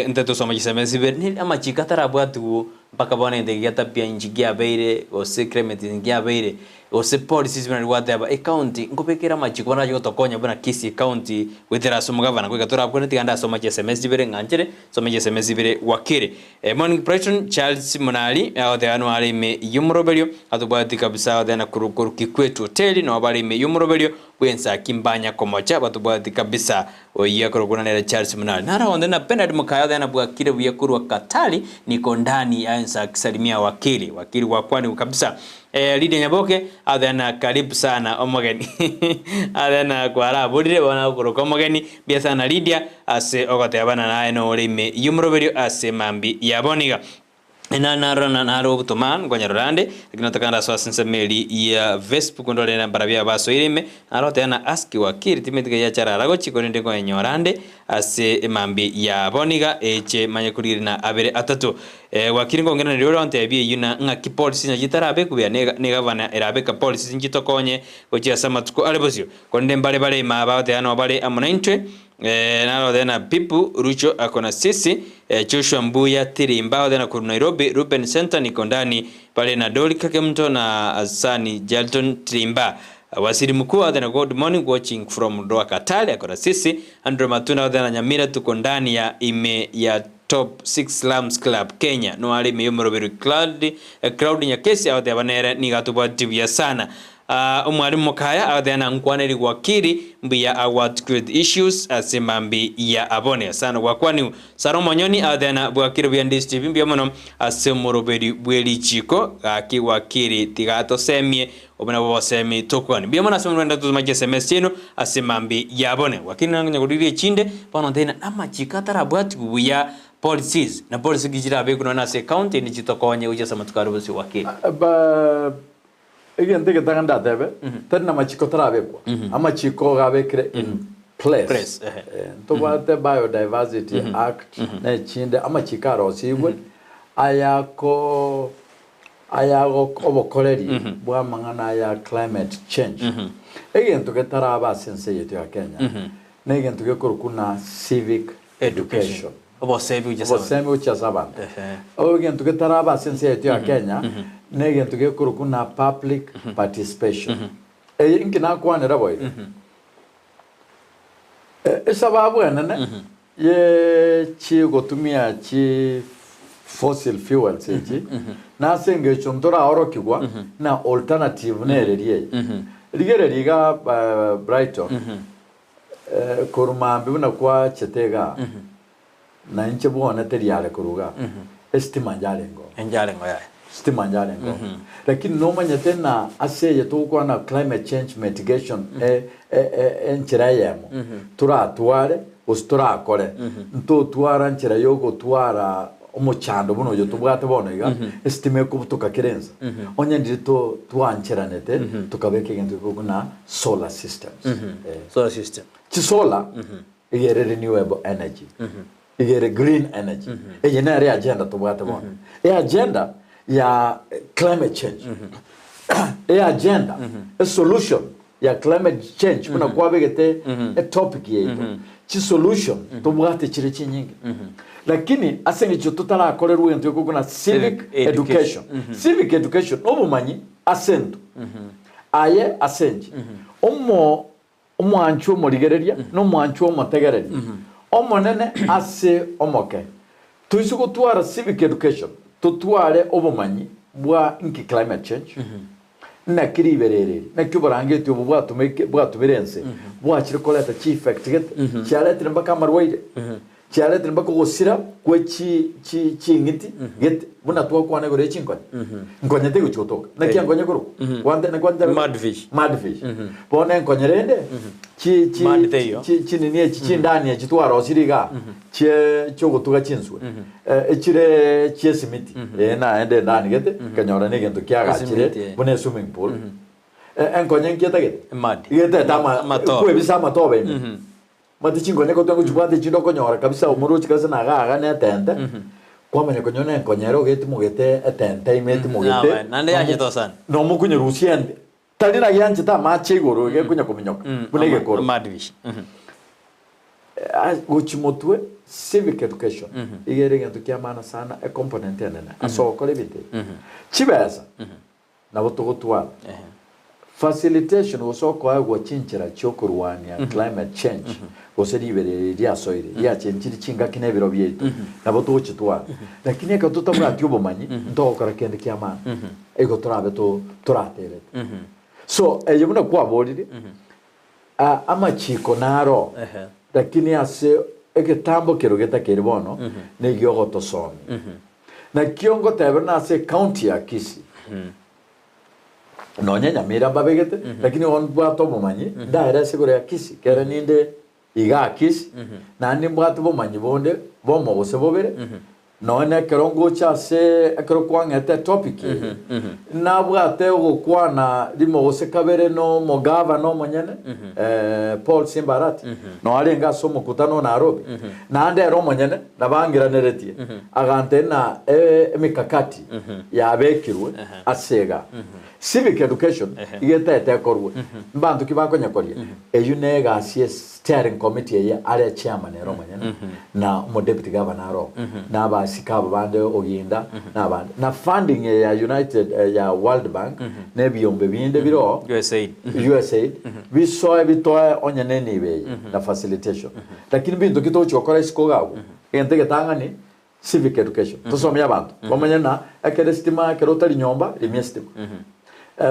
intwe tosoma chisemi chibere, ne amachiko atarabwatigwe mpaka bono egento eke gia tabia inchi kiabeire, gose climate change kiabeire, gose policies buna riria gwateba, ecounty nkobekere amachiko barache gotokonya buna Kisii county goetera ase omogavana goika torakwane tiga ndasoma chisemi chibere ng'a nchere, nsome chisemi chibere wakiri. Morning Brighton Charles Munari agoteba noare ime y'omoroberio atobwati kabisa agoteba na korwa korwa Kikwete Hoteli noo bare ime y'omoroberio bw'ensaki mbanya komocha batobwati kabisa oyio akorokwa nere Charles Munari. Naro onde na Bernard Mokaya agoteba na bwakire buya korwa Katari niko ndani ya ensaki salimia wakili wakili gwakwanigwe kabisa. Lydia Nyaboke athena karibu sana omogeni athena kwaraborire bono agokoroka omogeni mbuya sana Lydia ase ogotebana naye nore ime y'omoroberio ase mambi ya bono iga. Na narora na naro obotoma nkonyarora ande, lakini otakanda asoa ase ensemo eria ya Facebook ndore na mbarabwo abasoire ime, naro oteba na ask wakili timanyeti ngai achare ara gochia korende nkoyenyora ande ase emambia ya bono iga eche manye korigereria na abere atato. Wakili nkongerereria ore ontebie eyio na ng'aki policy nachi etarabekwe buya ne egavana erabeka policy nchitokonye gochia ase amatuko are bosio. Korende mbare bare ime aba bagoteba nabo bare amo naintwe, naro oteba na Pipu Rucho ako na sisi, Joshua Mbuya Tirimba oteba na korwa Nairobi, Reuben Center niko ndani bare na Dorika Kemunto na Asani Jalton Tirimba. Waziri Mkuu oteba na good morning watching from Doha Qatar ako na sisi, Andrew Matunda oteba na Nyamira tuko ndani ya ime ya Top 6 Slums Club Kenya no are ime y'omoroberi Cloud, Cloud Nyakesi agoteba nere nigo atobwati buya sana. Ah, omwalimu Mokaya agoteba na nkwaneri Wakili mbuya agwat with issues ase mambi ya abone sana gwakwaniwu. Sara Omonyoni agoteba na bwakire buya Ndisi TV mbuya mono ase omoroberi bwe richiko gaki Wakili tiga tosemie Obo nabwo obosemi tokogania. Mbuya mono ase omorwendo totoma chiSMS chiaino ase mambia ya bone. Gwakire nonye korigia echinde, bono ntari na amachiko atarabwatigwe buya policies, na policy ki chirabekwe nonye ase ecounty ende chitokonye gochia ase amatuko are bosio gwakire. Ba egento egetang'ani ndatebe, tari na machiko tarabekwa, amachiko iga abekire in place. Place, ehe. Eh, ntobwate Biodiversity Act na echinde, amachiko arosigwe ayako Aya obokoreri bw'amang'ana aya climate change, egento getaraba ase ense yaito ya Kenya, negento gekorokwa buna civic education. Obosemi gochia ase abanto. Obosemi gochia ase abanto. Ehe. Egento getaraba ase ense yaito ya Kenya, negento gekorokwa buna public participation. Eye inki nakwanera boigo? Esababu enene ye chigotumia chi fossil fuels echi nase engencho ntoraorokigwa na alternative nereria eye. Rigereria iga Brighton korwa mambia buna kwachete igaa na inche bwone teri are korwa igaa esitima njarenge oo. Enjarengo yaye. Sitima njarenge oo. Lakini nomanyete ng'a ase eye togokwana climate change mitigation e- e- e- enchera eyemo toratware gose torakore, ntotwara nchera ya ogotwara omochando buna oyo tobwate bono iga, esitima ekobutoka kera ensa. Onye ndiri to twancheranete tokabeka egento gekorokwa ng'a solar systems. Eh. Solar system. Chisolar Iga ere renewable energy, iga ere green energy. Eye nere agenda tobwate bono. Eagenda ya climate change. Eagenda, esolution ya climate change buna kwabegete etopic yaito. Chisolution tobwate chire chinyinge. Lakini ase eng'encho totarakorerwa egento gekorokwa buna civic Civic education. education. Civic education nobomanyi ase intwe, aye ase inche. Omo Omwanchwa omorigereria, na omwanchwa omotegereria, omonene ase omoke. Toise gotwara civic education, totware obomanyi bwa inki climate change, naki ribero eri eri, naki oborangeti obo bwatumeke bwatumire ense, bwachire koreta chi effect gete, chiaretire mpaka amarwaire, chiaretire mpaka ogosira kwe chi chi ching'iti gete, buna twakwana igoro ya chinkonye. Nkonye tegochi gotoka. Naki enkonye ekorokwa? Gwante gwante Mudfish. Mudfish. Bono enkonye rende chi chi Mud teiyo. chi chinini echi chindani echi twarosirie igaa chie chiogotuga chinswe eh, echire chiesimiti eh naende endani gete nkanyora na egento kiagachire Esimiti, eh. buna eswimming pool Eh, enkonye nki etagete? Mud. Igetete ama Amatobe. kwebisa amatobe ime. Omanyete chinkonya ekero twengochibwata echinde okonyora kabisa omorochi kabisa na iga iga na etente, kwamanya konya na enkonya ere ogetimogete etente ime etimogete, Nabe, naende yanchete osana. na omokonyerusia ende, tari naki yanchete amache igoro iga ekonya kominyoka buna egekoro. Amadvish. Gochia motwe, civic education iga ere egento kia maana sana, ecomponent enene ase ogokora ebinto ebi. Chibesa, Nabo togotwara facilitation gose okoegwa chinchera chiokorwania climate change gose riberera eri riasoire riachenchiri chingaki na ebiro biaito nabo togochitwara. Lakini ekero totabwati obomanyi ntogokora kende kia maana igo torabe toraterete. So eye buna kwaborire amachiko naro lakini ase egetambo kero getakeire bono nigo ogotosomia. Nakio ngotebera nase ecounty ya Kisii. Nonya Nyamira mbabegete, lakini igo mbwate obomanyi, ndaere ase igoro ya Kisii, kere ninde igaa Kisii, naende nimbwate obomanyi bonde bomo gose bobere, Nonya nekero ngocha ase ekero kwang'ete etopic eye, nabwate ogokwana rimo gose kabere nomogavana omonyene Paul Simba Arati, noo arenge ase omokutano o Nairobi, naende ere omonyene nabangiraneretie, agantebia ng'a emikakati yabekirwe ase igaa. Civic education iga etaete ekorwe, mbanto ki bakonyekoria? Eyio negasi ye steering committee eye are chairman ere omonyene na omo deputy governor aro na abasike aba bande Oginda na abande na funding eye ya United ya World Bank na ebiombe binde bire oo USAID. USAID bisoe bitoe onye ne enibo eye na facilitation lakini binto ki togochi gokora isiko iga abwo egento egetang'ani Civic education, tosomie abanto bamanye ng'a ekero esitima ekero otari nyomba rimia esitima.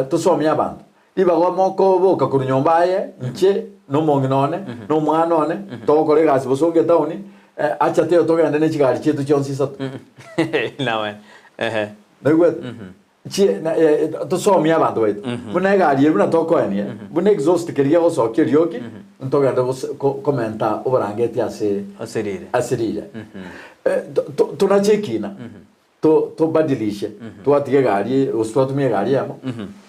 Tosomie abanto ribaga mokoboka korwa nyomba aye inche na omong'ina one na omwana one togokora egasi bosongo etaoni acha teo togende ne chigari chiaito chionsi isato. Nawe ehe. Naigwete? Chie na eh, tosomie abanto baito buna egari eye buna tokoenia buna exhaust keria gegosokia eriogi ntogende gose ko- komenta oborangeti ase Ase rire. ase rire Eh, to- to- tonache ekina to- tobadilishe twatiga egari eye gose twatumia egari eyemo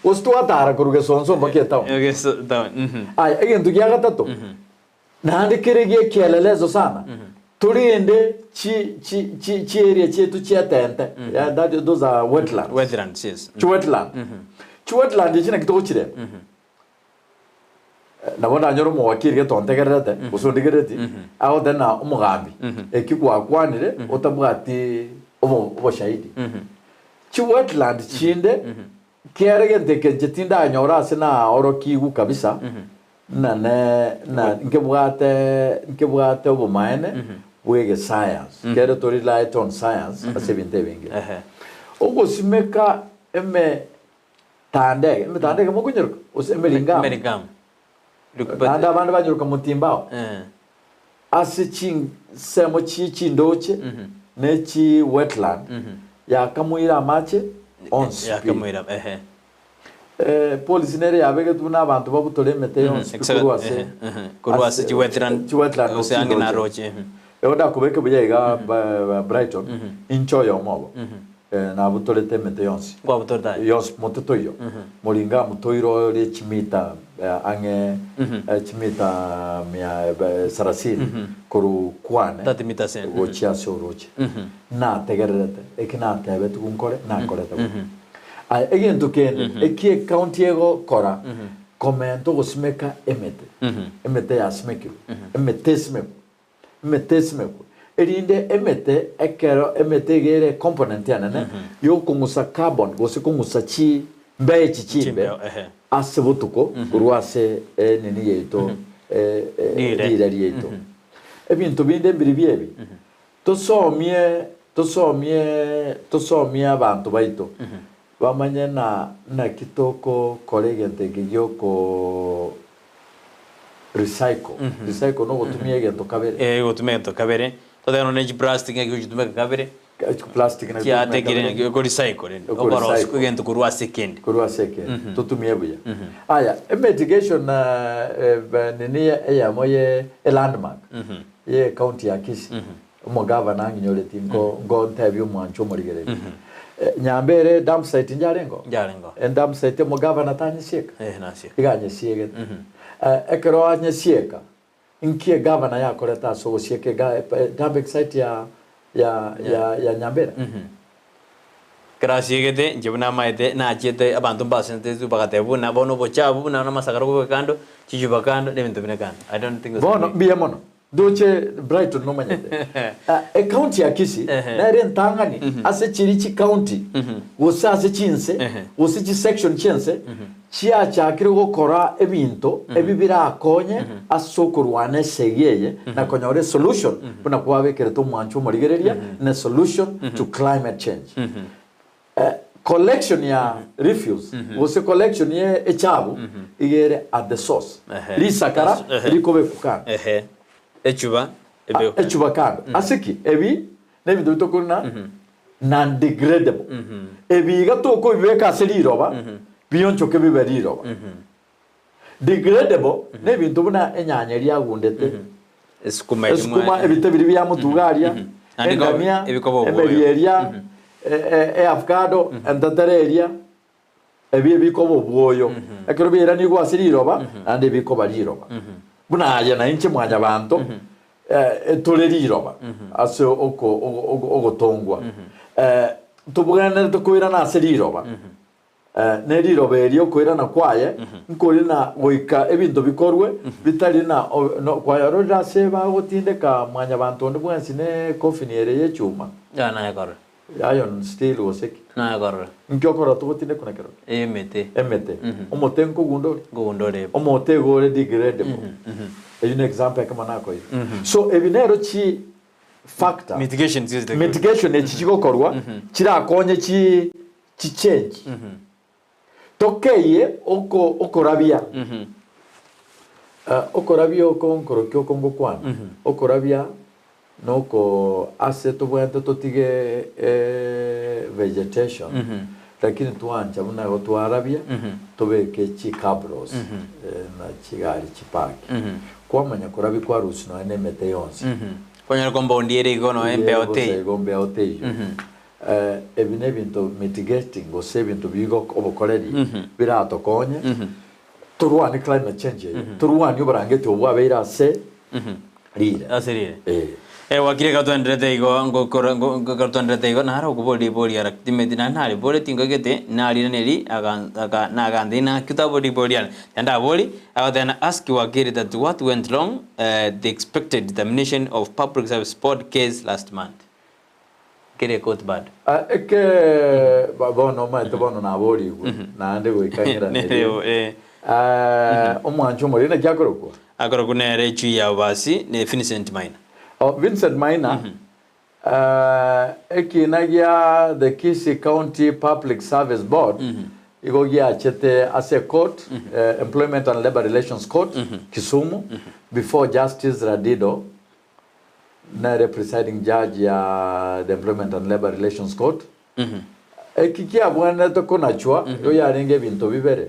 gose twatara korwa gesonso mpaka etown Okay, so, town. Mhm. Aya, egento gia gatato Naende kere gi'ekieleleso sana, torende chi chi chi chi'area chiaito chi'etente, yeah, that, those are wetlands. Wetlands, yes. Chi wetland. Chi wetland echi naki togochireba? Eh, Nabo ndanyore omowakiri gete ontegererete, gose ondigerereti, agoteba ng'a omogambi, eki gwakwanire otabwati obo oboshahidi. Chi wetland chinde, Kera egento eke inche tindanyora ase naorokigwe kabisa, ng'a ne ng'a nkebwate nkebwate obomaene bw'egescience, kere to relied on science ase ebinto ebinge. Ehe. Ogosimeka emetandege, emetandege mokonyeroka gose emeringamu, Emeringamu. naende abande banyeroka motimbao, Eh. ase chinsemo chie chindoche ne chi wetland yakamoira amache onsi pi. Yakamoira, ehe. Eh, policy nere yabegetwe buna abanto babutore emete yonsi pi korwa ase Korwa ase chi wetland, chi wetland gose ange na roche. ehe. Ego ndakobeke buya iga ba- Brighton inche oyomo obo Eh, nabutorete emete yonsi Nkwabutorete aye? yonsi mote toiyo moringa amo ore chimita ang'e chimita mia sarasini korwa kwane 30 meters, eh. gochia ase oroche. Nategererete eki natebetigwe nkore, nakorete bo. Aya, egento kende eki ecounty egokora komenta ogosimeka emete, emete yasimekirwe, emete esimekwe Emete esimekwe, erinde emete ekero emete iga ere ecomponent enene yokong'usa carbon gose kong'usa chimbeo echi chimbe Chimbeo, ehe. ase botuko korwa ase enini yaito Rire. rire riaito. Ebinto binde mbiribio ebi, tosomie tosomie tosomie abanto baito bamanye na naki togokora egento eke gioko Recycle, recycle nogotumia egento kabere. Eh, gotumia egento kabere. Totebe nonya ne chiplastic ng'aki ochitumeka kabere. Plastic naki ogotumia Chiatekire kabere. ng'aki oko recycle rende. Oko Okorosia recycle. egento korwa ase ekende. Korwa ase ekende. Totumie buya. Aya, emitigation eh, nini eyemo ye elandmark ye ecounty ya Kisii, omogavana ang'inyoreti nko nkontebia omwancho omorigereria. Nyambere ere dump site njarengeo? Njarengeo. Edump site omogavana tanyesieka? Eh, nasieka. Iga anyesiegete. Ekero anyesieka, inki egavana yakorete ase ogosieka ega dumping site ya ya ya ya Nyambera? Ekero asiegete, inche buna amaete, nachiete abanto mbasentetwe bagateba buna bono obochafu buna namasakara okobeka kando, chichupa kando, na ebinto binde kando. I don't think Bono mbuya mono. Ndoche Brighton nomanyete. Ecounty ya Kisii nere entang'ani ase chiria chicounty gose ase chinse gose chisection chiense chiachakire gokora ebinto ebi birakonye ase okorwana esegi eye na konyora esolution buna kwabekerete omwancho omorigereria ne solution to climate change. Collection ya refuse gose collection ye echabu iga ere at the source. Risakara rikobekwa kando. Echuba ebekwe kando. Echuba kando. Ase ki? Ebi nebinto bitokorwa na non degradable. Ebi iga tokobibeka ase riroba. Bionchoke bibe riroba. Degradable nebinto buna enyanya eria agundete, Esukuma eria esukuma, mwa- ebite biria bia motuga aria, Naende ko- engamia, ebikoba obwoyo. emeri eria, eavocado, entetere eria, ebi ebikoba obwoyo. Ekero biairanigwe ase riroba, naende ebikoba riroba. Buna aye na inche mwanyabanto, tore riroba ase oko- ogo- ogo- ogotongwa. Tobwenerete koirana ase riroba. Ne riroba erio okoirana kwaye nkori na goika ebinto bikorwe bitari na kwayarorire ase bagotindeka mwanyabanto onde bwensi ne coffin ere y'echuma. Yaya nayekorire. Iron steel gose ki? Nayekorire. Inki okorora togotindekwa na kerokio? Emete. Emete. Omote nkogunda ore? Nkogunda ore. Omote igo ore degradable. Eyio ne example ekemo nakoire. So ebi nero chi factor. Mitigation chigochita Mitigation echi chigokorwa chirakonye chi chichange. Tokeyie oko okorabia. Okorabia oko nkorokia oko ngokwana, okorabia noko ase tobwenerete totige vegetation lakini twancha buna igo twarabia tobeke chicabros na chigari chipaki. Kwamanya korabia kwarusia nonya na emete yonsi. Kwanyora compound ere igo nonya embeo teiyo. Igo embeo teiyo. Ebi nebinto mitigating gose ebinto bigo obokoreri biratokonye torwanie climate change eye, torwanie oborangeti obwo bwabeire ase rire. Ase rire. Eh. Eh, wakire ekero twaenderete igo ngokora ngo- ngo- ekero twaenderete igo naro okoboria ribori ara timeti naende nariboreti ngogete nariraneri aga aga nagante naki otabori ribori riane. Naende abori, agoteba na ask wakiri that what went wrong the expected determination of public service board case last month. Kere court bado. Ah, eke ba- bono omanyete bono naborigwe naende goika ng'iranerie. Eh. Ah, omwancho omoriri naki akorokwa? Akorokwa nere echui ya Obasi ne Vincent Maina. Oh, Vincent Maina, eh, ekina gia the Kisii County Public Service Board igo giachete ase court, eh, Employment and Labour Relations Court, Kisumu, before Justice Radido nere presiding judge ya the Employment and Labour Relations Court. Eki kiabwenerete konachwa igo yarenge ebinto bibere,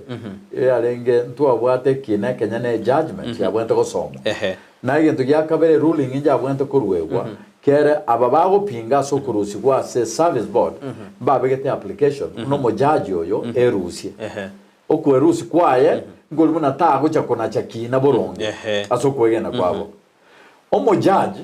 igo yarenge ntwabwate ekina ekenya ne ejudgment yabwenerete gosomwa. Ehe. Na egento gia kabere ruling njabwenerete koruegwa kere aba bagopinga ase okorusigwa ase service board mbabegete application buna omojaji oyo erusie. Ehe. Okwerusia kwaye nkori buna tagocha konacha kina boronge Ehe. ase okwegena kwabo. Omojaji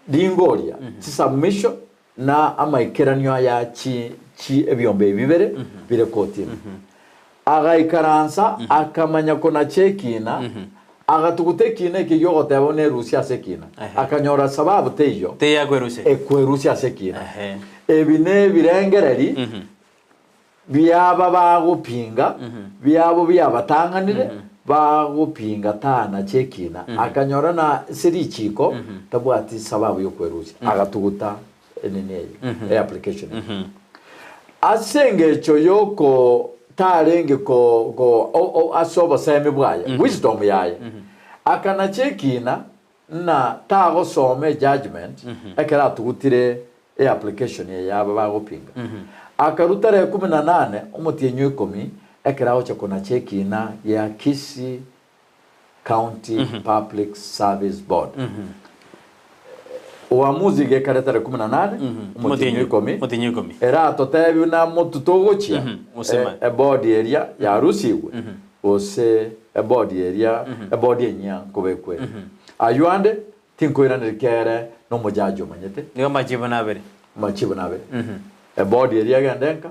agaringoria chisubmission na amaikeranio aya chi chi ebiombe ebi bibere bire koti ime. Agaikaransa akamanya konacha ekina, agatuguta ekina eke giogoteba buna erusia ase ekina. Akanyora sababu teiyo Teiyo akwerusia. ekwerusia ase ekina. Ehe. Ebi nebirengereri Biaba bagopinga, biabo biabatang'anire, bagopinga tanache ekina, akanyora na ase richiiko tabwati sababu y'okwerusia, agatuguta enini eye, eapplication eye. Ase engecho y'oko tarenge ko ko o o ase obosemi bwaye, wisdom yaye, akanacha ekina Ng'a tagosoma ejudgement ekero atugutire eapplication eye yaba bagopinga. Akarua tarehe kumi na nane omotienyi o ikomi ekero agocha konacha ekina gia Kisii County Public Service Board. Uamuzi gekare tarehe kumi na nane omotienyi o ikomi Omotienyi o ikomi. eratotebi buna motu togochia Gose eboard eria yarusigwe Gose ebodi eria, ebodi enyia nkobekwa ere. Ayio ande tinkoiraneria kere nomojaji omanyete. Nigo amachibo nabere. Amachibo nabere. Ebodi eria egende enka,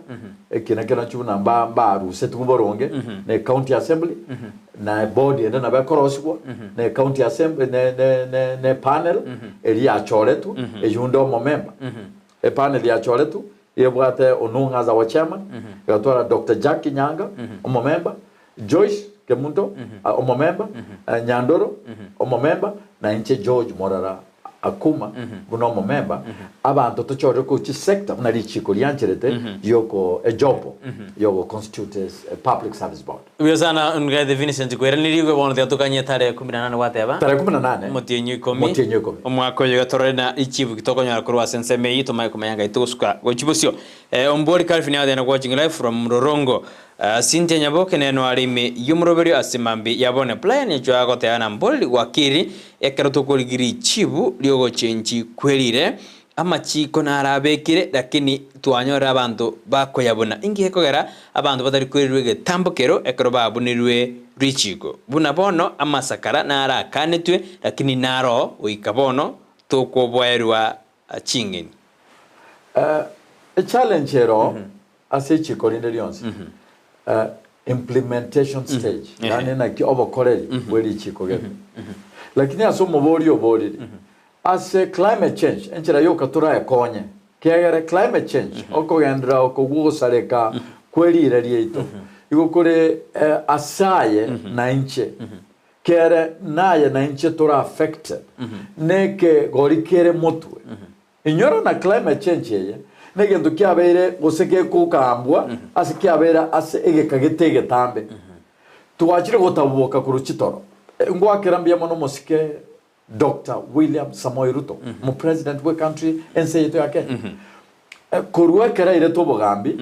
ekina keranchwe buna mba mbarusetigwe boronge na ecounty assembly, na ebodi ende nabo ekorosigwa na ecounty assembly ne ne ne ne epanel eria yachoretwe, eyio onde omomemba. Epanel yachoretwe Ebwate Onung'a as our chairman, egatwara Doctor Jack Nyanga, omomemba, Joyce Kemunto, omomemba, Nyandoro, omomemba, na inche George Morara Akuma buna omomemba, abanto tochorere korwa chisector buna richiko riancherete rioko ejopo yogo constitute a public service board. Mbuya sana Ngathe Vincent kweranirigwe bono tiga tokanye tarehe kumi na nane gwateba Tarehe kumi na nane omotienyi o ikomi omotienyi o ikomi. Omwaka oyo iga torore na richibu ki tokonyora korwa ase ensemo eyio tomanye komanya ngai togosuka gochia bosio. Ombori Calvin agoteba watching live from Mlolongo. Cynthia Nyaboke nere noare ime y'omoroberio ase mambia ya bono. Brian Ochoa agoteba na Mbori Wakiri ekero tokorigia richibu ri'ogochenchi kwerire amachiko narabekire lakini twanyorire abanto bakoyabuna. Inki gekogera abanto batari kwerirwa egetambokero ekero babunirwe richiko? Buna bono amasakara narakanetwe lakini naro goika bono tokoboerwa ching'eni. Echallenge ero ase echiko rinde rionsi implementation stage yaani naki obokoreri bwe richiko gete. Lakini ase omobori oborire ase climate change enchera yoka toraekonye kiagera climate change okogenderera oko gwogosareka kwe rira riaito igo kore ase aye na inche kere naye na inche tore affected nekegori kere motwe. Inyora na climate change eye negento kiabeire gose gekogambwa ase kiabeire ase egeka gete egetambe. Twachire gotaboka korwa chitoro. Ngoakera mbuya mono omosike Doctor William Samoei Ruto, omopresident bwe country ense yaito ya Kenya. Korwa ekero airete obogambi,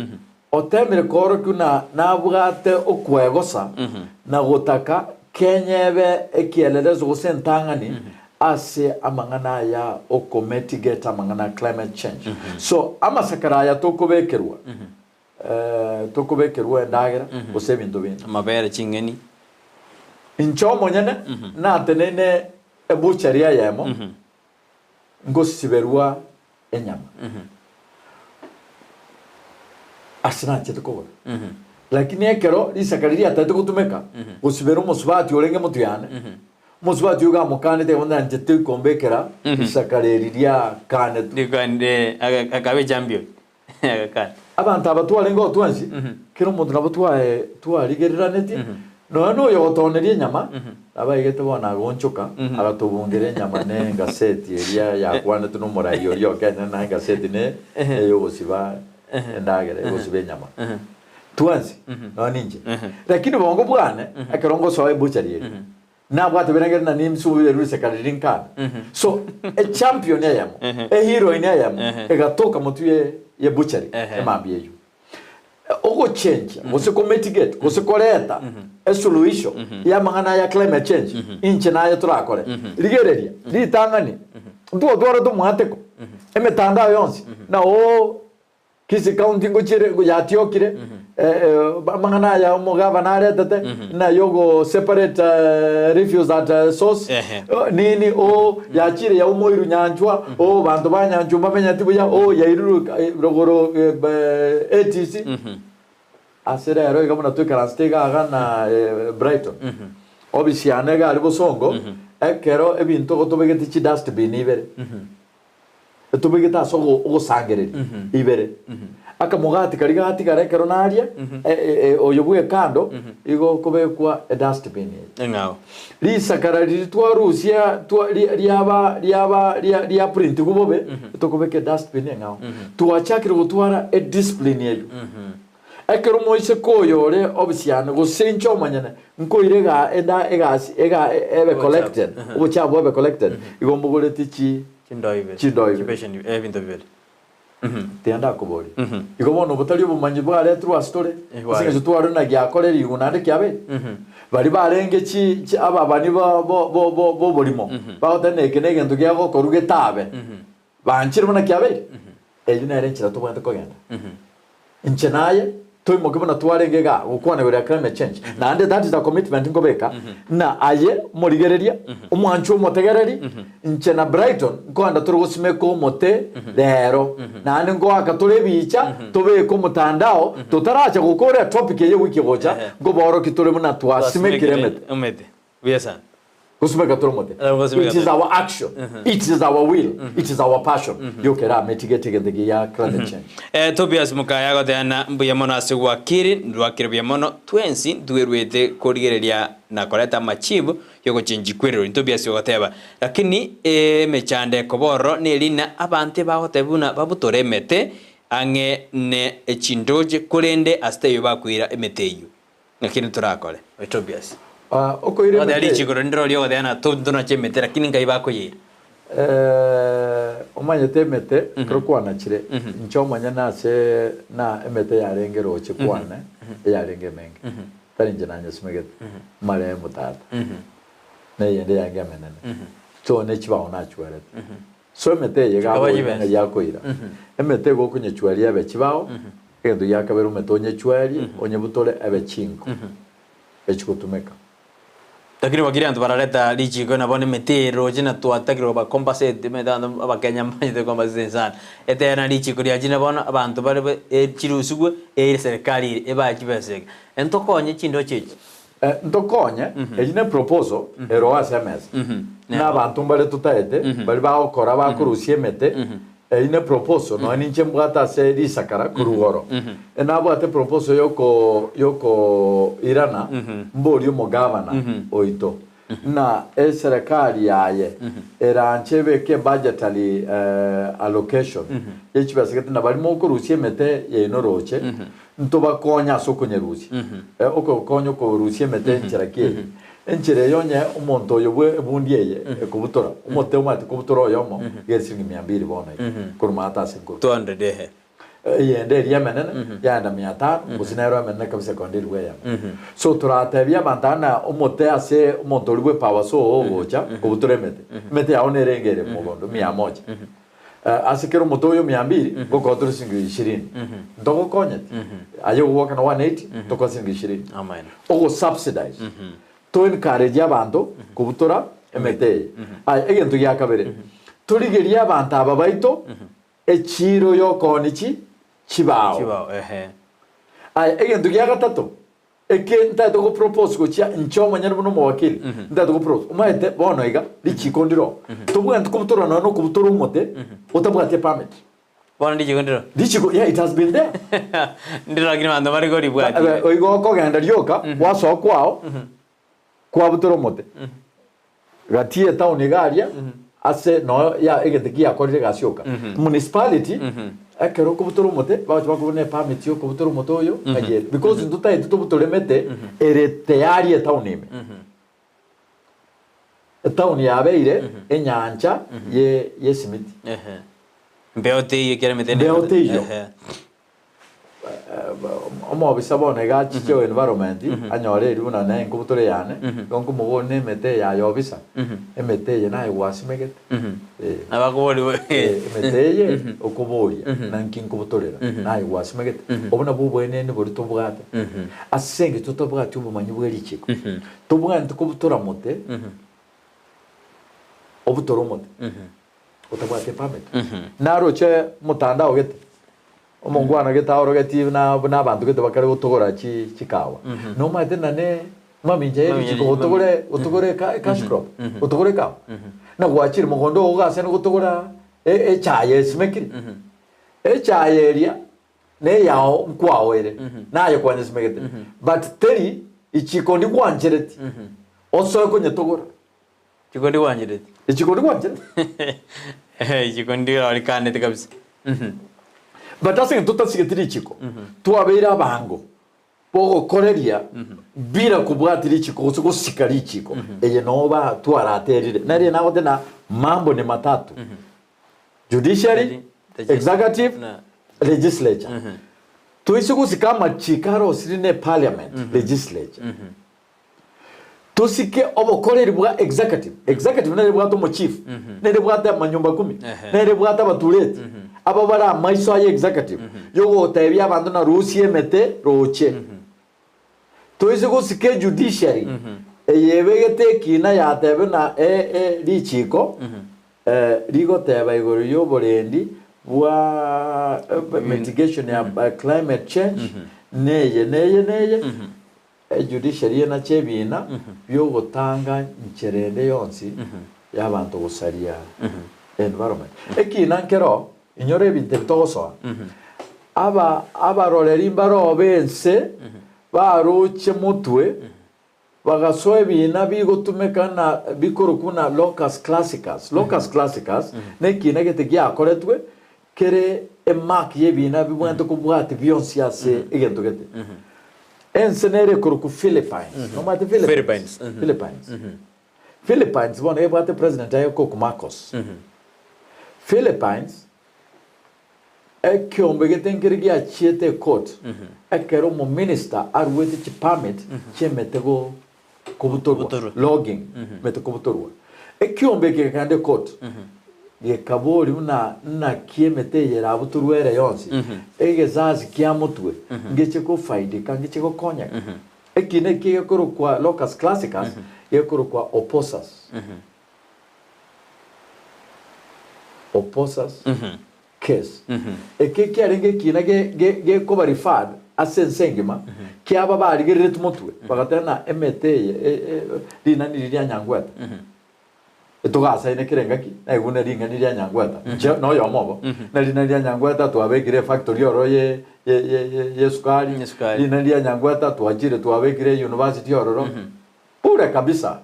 otemire koorokia buna nabwate okwegosa na gotaka Kenya ebe ekielelezo gose entang'ani ase amang'ana aya okomitigate amang'ana a climate change. So amasakara aya tokobekerwa, tokobekerwa endagera gose ebinto binde. Amabere, ching'eni. Inche omonyene nateneine ebuchari eyemo ngosiberwa enyama ase nanchete kogora. Lakini ekero risaka riria riataete gotumeka gosibera omosubati orenge motwe yane, omosubati oyo gamokanete akabora nanchete kombekera risaka reri riakanetwe. Rikande akabe champion agakana. Abanto aba twarenge oo twensi, kera omonto nabo twae twarigereranetie, nonya na oyo ogotoneria enyama, nabo aigete bono agoonchoka, agatobungera enyama na engaseti eria yakwanetwe na omorai oria o Kenya na engaseti ne eyogosiba endagera, egosiba enyama. Twensi, nonya ninche. Lakini bongo bwane, ekero ngosoa ebuchari eria, Nabwate birengeri na nimsubire riseka riria nkane. So echampion eyemo, eheroine eyemo egatoka motwe ye ye butchery emambia eywo. Ogochenjia gose komitigate gose koreta esuluhisho ya amang'ana aya climate change inche naye torakore. Rigereria ritang'ani ntwatwarete omwateko emetandao yonsi na oo Kisii County ngochiere yatiokire amang'ana aya omogavana aretete na yogo separate refuse at source nini oo yachire yaumoirwe nyanchwa oo banto ba nyanchwa mbamenyeti buya oo yairirwe rogoro ATC ase rero iga buna toikaransete iga iga na Brighton ofisi yane iga aria bosongo ekero ebinto gotobegete chidustbin ibere. Etobegete ase ogosangereria ibere. Akamogati karia gatigara ekero naria, oyo bw'ekando, igo okobekwa edustbin eye. Eng'ao. Risakara riria twarusia twa riaba riaba ria riaprintigwa bobe, tokobeka edustbin eng'ao. Twachakire gotwara ediscipline eywo. Ekero omoiseke oyo ore obisiane, gose inche omonyene, nkoira ega enda egasi ega ebe collected, obochafu bobe collected, igo mbogoretie chi Chindoo ibere. Chindoo ibere. Chibesheni eh, ebinto bibere. Tiga ndakoborie. Igo bono obotari obomanyi bwaretirwe ase tore, Eh, bware. ase eng'encho twarure na giakora rigo naende kiabeire. Baria barenge chi chi ababani bo bo bo bo boborimo, bagoteba na eke negento giagokorwa getabe, Banchire buna kiabeire, eyio nere enchera tobwenerete kogenda. Inche naye toimoke buna twarenge igaa gokwana igoro ya climate change, naende that is a commitment nkobeka, ng'a aye omorigereria, omwanchwa omotegereri, inche na Brighton nkoenda tore gosimeka omote rero, naende ngoaka tore ebicha, tobeke omotandao, totaracha gokora etopic eye ewiki egocha, nkobaorokia tore buna twasimekire emete. Emete. Buya sana. Gosumeka tore omote. Eh, gosumeka It is tore. our action. It is our will. It is our passion. Yoka erametigete egento ekiya climate change. Eh, Tobias Mukaya agoteana mbuya mono ase gwakiri, ndwakire buya mono twensi ntwerwete korigereria na koreta amachibu yogochenchi kwererori. Tobias ogoteba, Lakini emechando ekoba ororo nerina abanto ebagoteba buna babutore emete ang'e ne chindoche korende ase taiyo bakoira emete eyio. Naki ntorakore? Oyo Tobias. Ah, okoira Ogoteba emete richiko riria ndiro riogoteba ng'a tonache emete lakini nkai bakoyeira. Eh, omanyete emete ekero kwanachire inche omonyene ase na emete yarenge roche kwane eyarenge emenge tari inche nanyesimegete marehemu tata na eyende yarenge emenene so ne chibao nachwerete so emete eye Chikaba gaboira chibesa. ng'a yakoira emete igo okonyechweria ebe chibao egento gia kabere omete onyechwerie onyebutore ebe chinko echigotumeka. Lakini wakiri abanto barareta richiko nabo nemete eye roche na twatakire koba compensate omanyete abanto abakenya mbamanyete compensate sana. Etebe na richiko riachire bono abanto bare be chirusigwe eire serikali ere ebae chibesa eke. Ntokonye chindoche echi. Ntokonye, eyio ne proposal eroo ase emesa. Buna abanto mbare totaete, baria bagokora bakorusia emete, eyio ne proposal nonya ninche mbwate ase risakara korwa igoro. Nabwate proposal yoko yokoirana mborie omogavana oito ng'a eserekari yaye eranche ebeke budgetary allocation ye chibesa gete na baria mokorusia emete yaino roche ntobakonye ase okonyerusia. Okokonya okorusia emete enchera ki eye? Enchera eye onye omonto oyo bwe ebundi eye ekobutora, omote omanyete kobutora oyomo iga esiringi mia mbiri bono iga, korwa maate ase nkorwa. 200 ehe. Eyende eria emenene yaenda mia tano, gose nero emenene kabisa ekonda elifu eyemo. So toratebie abanto aa ng'a omote ase omonto oria bwe power saw ogocha kobutora emete, emete yao nerenge ere mogondo mia moja. Ase kera omote oyo mia mbiri, ngokoa tore siringi ishirini. Ntogokonyeti? Aye ogoakana 180, tokoa siringi ishirini. Amen. Ogosubsidize. To encourage abanto kobutora emete eye. Aya, egento gia kabere, torigerie abanto aba baito echiiro y'okooni chi chibao. Chibao, ehe. Aya, egento gia gatato, Eke ntaete go propose gochia inche omonyene buna omowakili, ntaete go propose. Omanyete bono iga, richiko ndiro, tobwenereti kobutora nonya na okobutora omote otabwati epermit. Bono richiko ndiro? Richiko, yeah, it has been there. Ndiro lakini abanto mbare koribwatia. Ebe, igo okogenda rioka, gwasoa kwao, kwabutora omote. Gati y'etown iga aria, ase noyo ya egento kiakorire egasi yoka. Municipality, ekero okobutora omote, bagocha bakobuna epermit ya okobutora omote oyo, ng'ai ere. Because ntotaeti tobutore emete ere tayari etown ime. Etown yabeire enyancha ye y'esimiti. Ehe. Mbeo teiyo ekero emete Mbeo teiyo. Omobisa bono iga achiche o environment anyore erio buna naye nkobutora eyane, igo nkomoboria na emete eye aye obisa, emete eye naye gwasimegete? Eh. Nabo Eh, emete eye okoboria nanki nkobutorera naye gwasimegete? Obwo nabwo oboeneni boria tobwate. Ase eng'encho totabwati obomanyi bwe richiko, tobwenerete kobutora mote, obutore omote. otabwati epermit. Naroche omotandao gete, omongwana gete aorogetie buna buna abanto gete bakare gotogora chi chikawa. Nomanyete nane mamincha ye richiko gotogore gotogore eka ecash crop, gotogore ekawa. Na gwachire mogondo ogo gase gotogora e- echaye esimekire. Echaye eria, neyao nkwao ere, naye kwanyesimegete, but teri ichiko ndigwanchereti osoe konyetogora. Chikondi gwanchereti. Echikondi gwanchereti. Chikondi orikanete kabisa. But ase eng'encho totasigeti richiko, twabeire abango bogokoreria bila kobwati richiko gose gosika richiko. Eye noo ba twaraterire. Nere nagote na mambo ni matatu. Judiciary, executive, legislature. Toise gosika amachiko arosire ne parliament, legislature. Tosike obokoreri bwa executive. Executive nere ebwate omochief, nere ebwate amanyumba kumi, nere ebwate abatureti, aba bare amaiso aye executive yogotebia abanto na rusia emete roche. Toise gosika ejudiciary eye ebegete ekina yatebe na e e richiko rigoteba igoro y'oborendi bwa mitigation ya climate change neye neye neye. Ejudiciary enache ebiina bi'ogotanga nchera ende yonsi y'abanto gosaria environment. Ekiina nkero, inyora ebinto ebi togosoa, aba abaroreri mbaroo b'ense baroche motwe bagasoa ebiina bigotumeka na bikorokwa buna locus classicus. Locus classicus nekiina gete giakoretwe Kere emark y'ebiina bibwenerete kobwatia bionsi ase egento gete. Ense nere ekorokwa Philippines. Nomanyete Philippines? Philippines, mhm. Philippines. Philippines bono ebwate president aye okorokwa Marcos. Philippines, ekiombe gete nkere giachiete ecourt ekero omominister aruete chipermit chi'emete go kobutorwa, Kobutorwa. logging, emete kobutorwa. Ekiombe eke gekagenda ecourt, gekaboria buna naki emete eye erabutorwe ere yonsi, egesasi kia motwe ngeche kofaidika, ngeche gokonyeka. Ekina eki gekorokwa locus classicus, gekorokwa opposas. Opposas case. Eke kiarenge ekiina ge- ge- gekoba referred ase ense engima, kiaba barigereretie motwe, bagateba ng'a emete eye e- e- rinani riria ria Nyangweta, etogasaine kera engaki, naigwe buna ring'ani ria Nyangweta, inche noyomo obo, na rinani ria Nyangweta twabekire efactory oro ye ye- ye- ye- yesukari, Yesukari. rinani ria Nyangweta twachire twabekire university ororo, bure kabisa.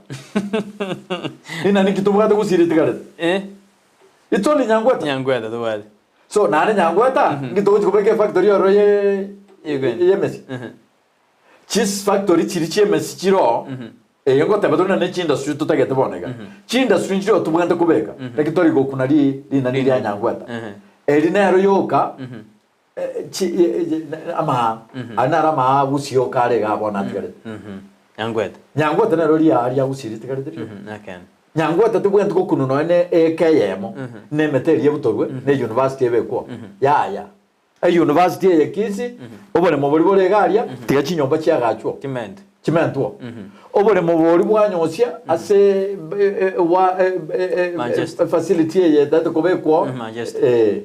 Rinani ki tobwate gusii ritigarete? Eh? It's only Nyangweta. Nyangweta tobwate. So naende Nyangweta, nki togochi kobeka efactory ororo ye Yegwena. yemesi. Chis factory chiri chiemesi chire oo, eye ngoteba tore ne chiindustry totagete bono iga. Chiindustry nchire oo tobwenerete kobeka, naki tori gokuna ri rinani ria Nyangweta. Eri nero yoka Amaa, aria naro amaa agusioka are igaa bono atigarete. Nyangwete. Nyangwete nero riaa riagusirie ritigarete rioka. Ekeene. Nyangwete tibwenereti gokunwa nonya ne eka eyemo, na emete eria ebutorwe, na eyunivasiti ebekwe oo. Yaya. Eyunivasiti eye Kisii, oboremo boria bore iga aria, tiga chinyomba chiagachwe oo. Chimente. Chimentwe oo. Oboremo boria bwanyosia ase Manchester. facility eye etagete kobekwa oo, Manchester. eh,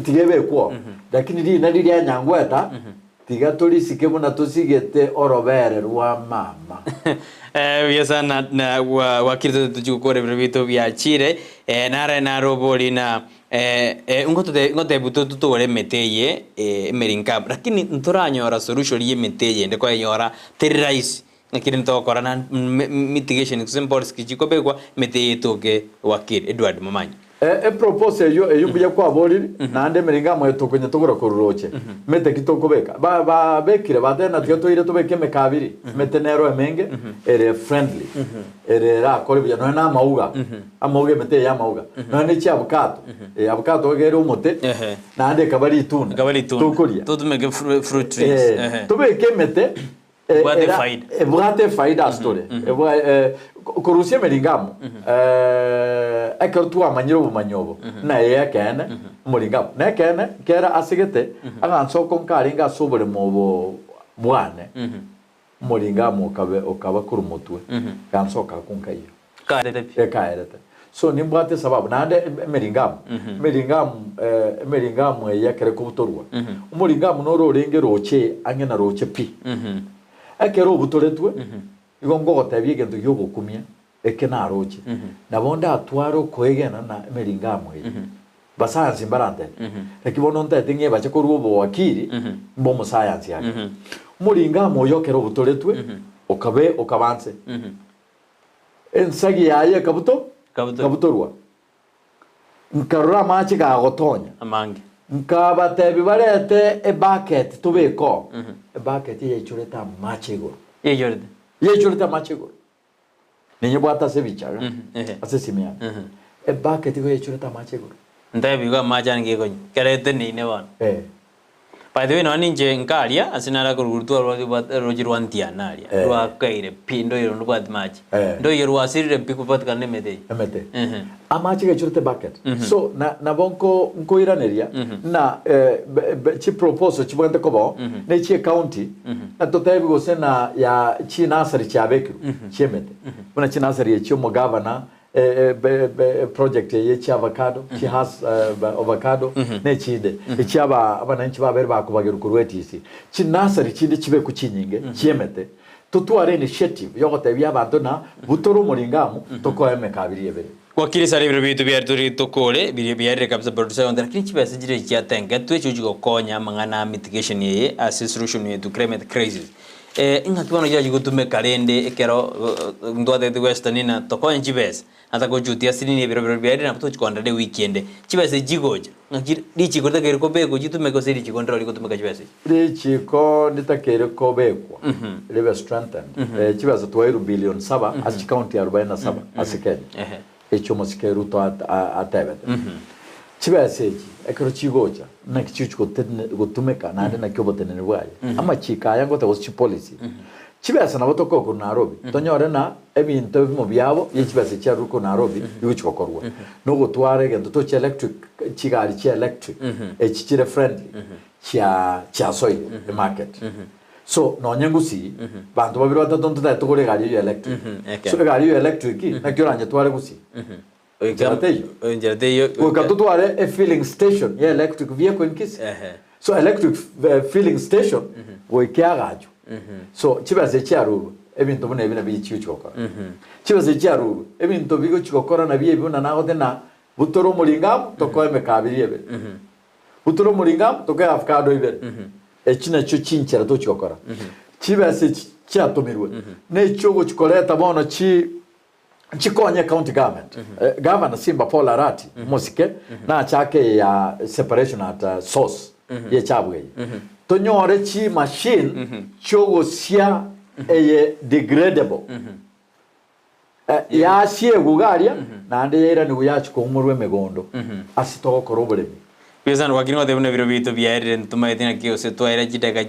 tiga ebekwe oo. Lakini rina riria Nyangweta, tiga torisike buna tosigete orobere rwa mama. Eh, buya sana na gwa- gwakire toche gokora ebiro bito biachire eh, nare nare obori na eh, eh, ngotote ngotebi totore emete eye eh, emerinkabu lakini ntoranyora solution ya emete eye ende koyenyora teri rahisi Naki rende togokora na mitigation gose mpolicy ki chikobekwa emete eye etoke wakili Edward Momanyi. Eproposal eyio eyio mbuya kwaborire, naende emeringo amo etokonya togora korwa roche. Mete ki tokobeka? Ba babekire batebire na tiga toire tobeke emekabiri, emete nero emenge ere friendly, ere erakore buya nonya na amauga, amauga emete eye ya amauga, nonya ne chiabukato, eh abukato iga ere omote, Ehe. naende ekaba ritunda, Ekaba ritunda. tokoria. Totumeke fruit trees. Eh, Ehe. tobeke emete Ebwate era- efaida. ebwate efaida ase tore Ebwa- eh, ko- korusia emeringo amo eh, ekero twamanyire obomanyi obo na eye ekeene omoringo amo na ekeene kera asegete agansoko nkarenge ase oboremo obo bwane omoringo amo okabe okaba korwa motwe gansoka akwo nkaiyo Kaerete pi. ekaerete so nimbwate esababu naende em- emeringamu emeringamu eh, emeringamu eye ekero ekobutorwa omoringamu noro orenge roche ang'e na roche pi ekero obutoretwe igo ngogotebia egento giogokumia eke naroche nabo ndatware okoegena na emeringamu eye basayansi mbarantebie naki bono ntaete ng'a ebache korwa obowakili mbe omosayansi ake omoringamu oyo ekero obutoretwe okabe okaba nse Ensagi yaye ekabuto, Ekabutorwa. ekabutorwa. Nkarora amache gagotonya. Amange. Nkabatebia barete ebaketi tobeke oo. Ebaketi eyaichorete amache igoro. Yaichorete. Yaichorete amache igoro. Ninyebwate ase ebichaga, ehe. ase esimi yane. Ebaketi igo yaichorete amache igoro. Ntebi igo amache ane gekonywa. Kerete neine bono. Eh. By the way nonya ninche nkaria ase nare korwa twarwa roche rwa ntiana aria Eh. rwakaire pi ndoire ndobwati mache Eh. ndoiyo rwasirire pi kobatikana na emete eye Emete. Ehe. Amache gaichorete bucket. So na nabo nko nkoiraneria na eh, be- be- chiproposal chibwenerete kobao ne chie county na totebi gose na ya chinursery chiabekirwe chiemete. Buna chinursery echi omogavana Project eye chia avocado, chi has avocado na echinde echi aba abananchi babere bakobagerwa korwa ETC. Chinursery chinde chibekwe chinyinge chiemete. Totware initiative yogotebia abanto na butore omoringo amo tokoe emekabiri ebere. Gwakire sare ebiro biaito biare tore tokore biria biarire kabisa producer yonte lakini chibesa chire chiatengetwe echio chigokonya amang'ana a mitigation eye ase solution yetu climate crisis eh ing'aki bono chiachi gotumeka rende ekero ntwatebete western ng'a tokonye chibesa Ata gochutia ase nini ebiro biro biaerire nabo tochi kogenda ere ewiki ende. Chibesa echi chigocha, ng'aki richiko ritakeire kobekwa chitumeke gose richiko ndiro rigotumeka chibesa echi? Richiko nditakeire kobekwa ribe strengthened. Chibesa twairwe billion saba ase chicounty arobaini na saba ase Kenya. Echio omosike Ruto atebete. Chibesa echi ekero chigocha naki chigochi gotumeka naende naki oboteneneri bwaye. Amachiko aya ngoteba gose chipolicy. Chibesa nabo tokoa korwa Nairobi tonyore na ebinto ebimo biabo bie chibesa chiarure korwa Nairobi bigochi gokorwa. Nogotwara egento tochi electric chigari chia electric echi chire friendly chia chiasoire emarket. So nonye Gusii banto babere batato ntotagete togore egari eywo ya electric. So egari eywo ya electric naki oranyetware Gusii? Enchera teiyo. Enchera teiyo. Goika totware e filling station ya electric vehicle in Kisii. So electric filling station goika eagachwe. So chibesa echi chiarurwe ebinto buna ebi nabio chigochi gokora. Chibesa echi chiarurwe ebinto bigochi gokora nabio ebi buna nagote na butore omoringo amo tokoe emekabiri ebere. Butore omoringo amo tokoe avocado ibere. Echi nachio chinchera togochi gokora. Chibesa echi chiatomirwe nechio ogochi koreta bono chi Nchikonye county government. Governor Simba Paul Arati omosike nachake eye ya separation at source ye echabu eye. Tonyore chi machine chiogosia eye degradable. Yasiegwa iga aria naende yairanigwa yachia koumorwa emegondo ase togokora oboremi. Yeso nagwakire ngoteba buna ebiro biaito biaerire ntomaete ng'aki gose twaira chidakika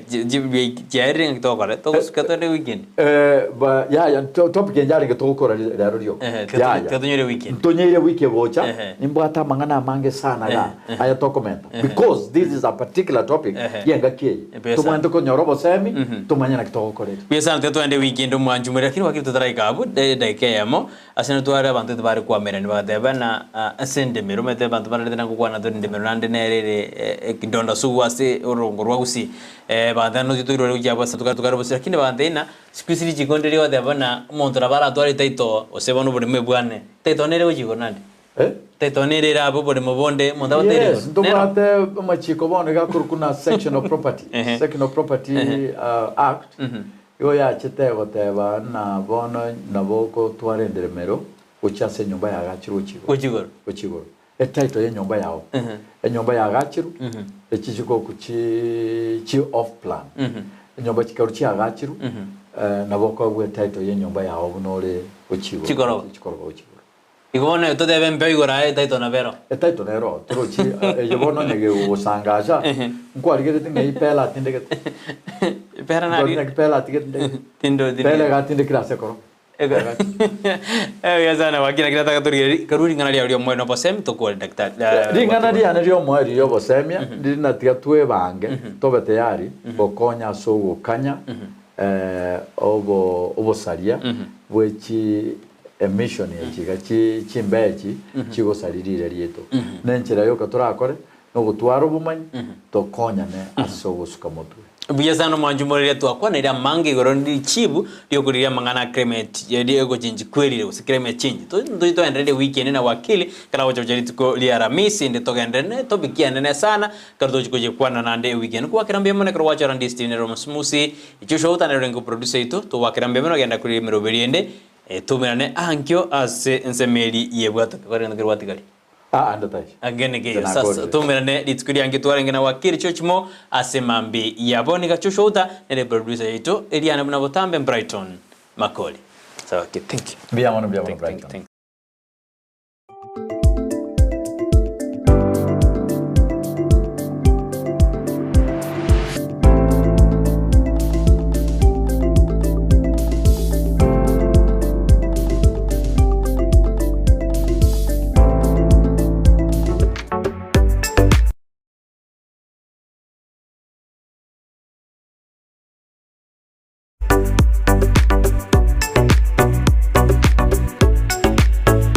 chiaerire ng'aki togokora togosuka tore weekend. Eh, ba, yaya, to- topic enye arenge togokora ri- rero rioka. Ehe, tiga Yaya. tiga tonyore weekend. Ntonyeire wiki egocha, Ehe. nimbwate amang'ana amange sana iga, Ehe, ehe. aya tokomenta. Ehe. Because this is a particular topic Ehe. y'engaki eye. Ebesa. Tobwenerete konyora obosemi, Mhm. tomanye naki togokorera. Buya sana tiga togende weekend omwanchi more lakini gwakire totaraika abwo edagika eyemo Ase notware abanto tibare koamererania, bagateba ng'a ase endemero, omanyete abanto bararete na gokwana tore endemero naende nere ere ekidonda sugu ase orongo rwa gusii. Bagateba nochie toirore gochia abwo ase tokare tokare bosa, lakini bagateba ng'a siku hizi richiko ndiri goteba ng'a omonto nabo aratware etaito gose bono oboremo ebwane, etaito nere gochia igoro naende? Etaito nere ere abwo oboremo bonde omonto agoteire Yes, igoro? Nero? ntobwate amachiko bono iga akorokwa na Section of Property, Section of Property Act, Igo yachete goteba ng'a bono nabo ogotwara enderemero gochia ase enyomba yaagachirwe gochia igoro. Gochia igoro. Gochia igoro. Etitle y'enyomba yao. Enyomba yaagachirwe, echi chikoku chi chi off plan. Enyomba chikero chiagachirwe, nabo okoegwa etitle y'enyomba yao buna ore gochia igoro. Chikoroba. Chikoroba gochia igoro. Igo bono totebe mpeo igoro aye etitle nabo ero. Etitle nero torochi eye bono onye gegogosangacha nkwarigereti ng'a ipela atindegete. Ipera nari. Nkwarigereti ng'a ipela atigete Tindo Pela iga atindekire ase ekoro. Buya sana wakina kira taka torigereria karue ring'ana riao ria omoerio na obosemi tokore daktari. Ring'ana riane ri'omoerio ri'obosemia ndiri natiga twebange tobe tayari gokonya ase ogokanya obo obosaria bwe chi Emission echi iga chi chimbea echi chigosaria riire riaito. Nenchera yoka torakore nogotwara obomanyi tokonyane ase ogosuka motwe. Buya sana omwanchi omoreri twakwanire amange igoro richibu riokoriria amang'ana a climate riogochenji kwerire gose climate change tochi togenderere ewiki ende na wakili ekero agocha gocha rituko ria aramisi ende togenderere ne etopic enene sana ekero tochi gochikwana naende ewiki ende kwakera mbuya mono ekero gwachora ndisi TV nere omosmusi Joshua otanere orenge oproducer oito togwakera mbuya mono genda koriria emeroberi ende Tomerane ankio ase ensemo eria y'ebwatoke kore gento keria gwatigari. Aa, ndataiyo. Angene keiyo. Inche Sasa nakorire. tomerane rituko riange twarenge na wakili Churchmore ase mambi yabo niga Joshua nere producer yaito eriane buna botambe Brighton Makori. Sawa ki thank you. Mbuya mono, mbuya mono Thank, thank, Brighton. thank.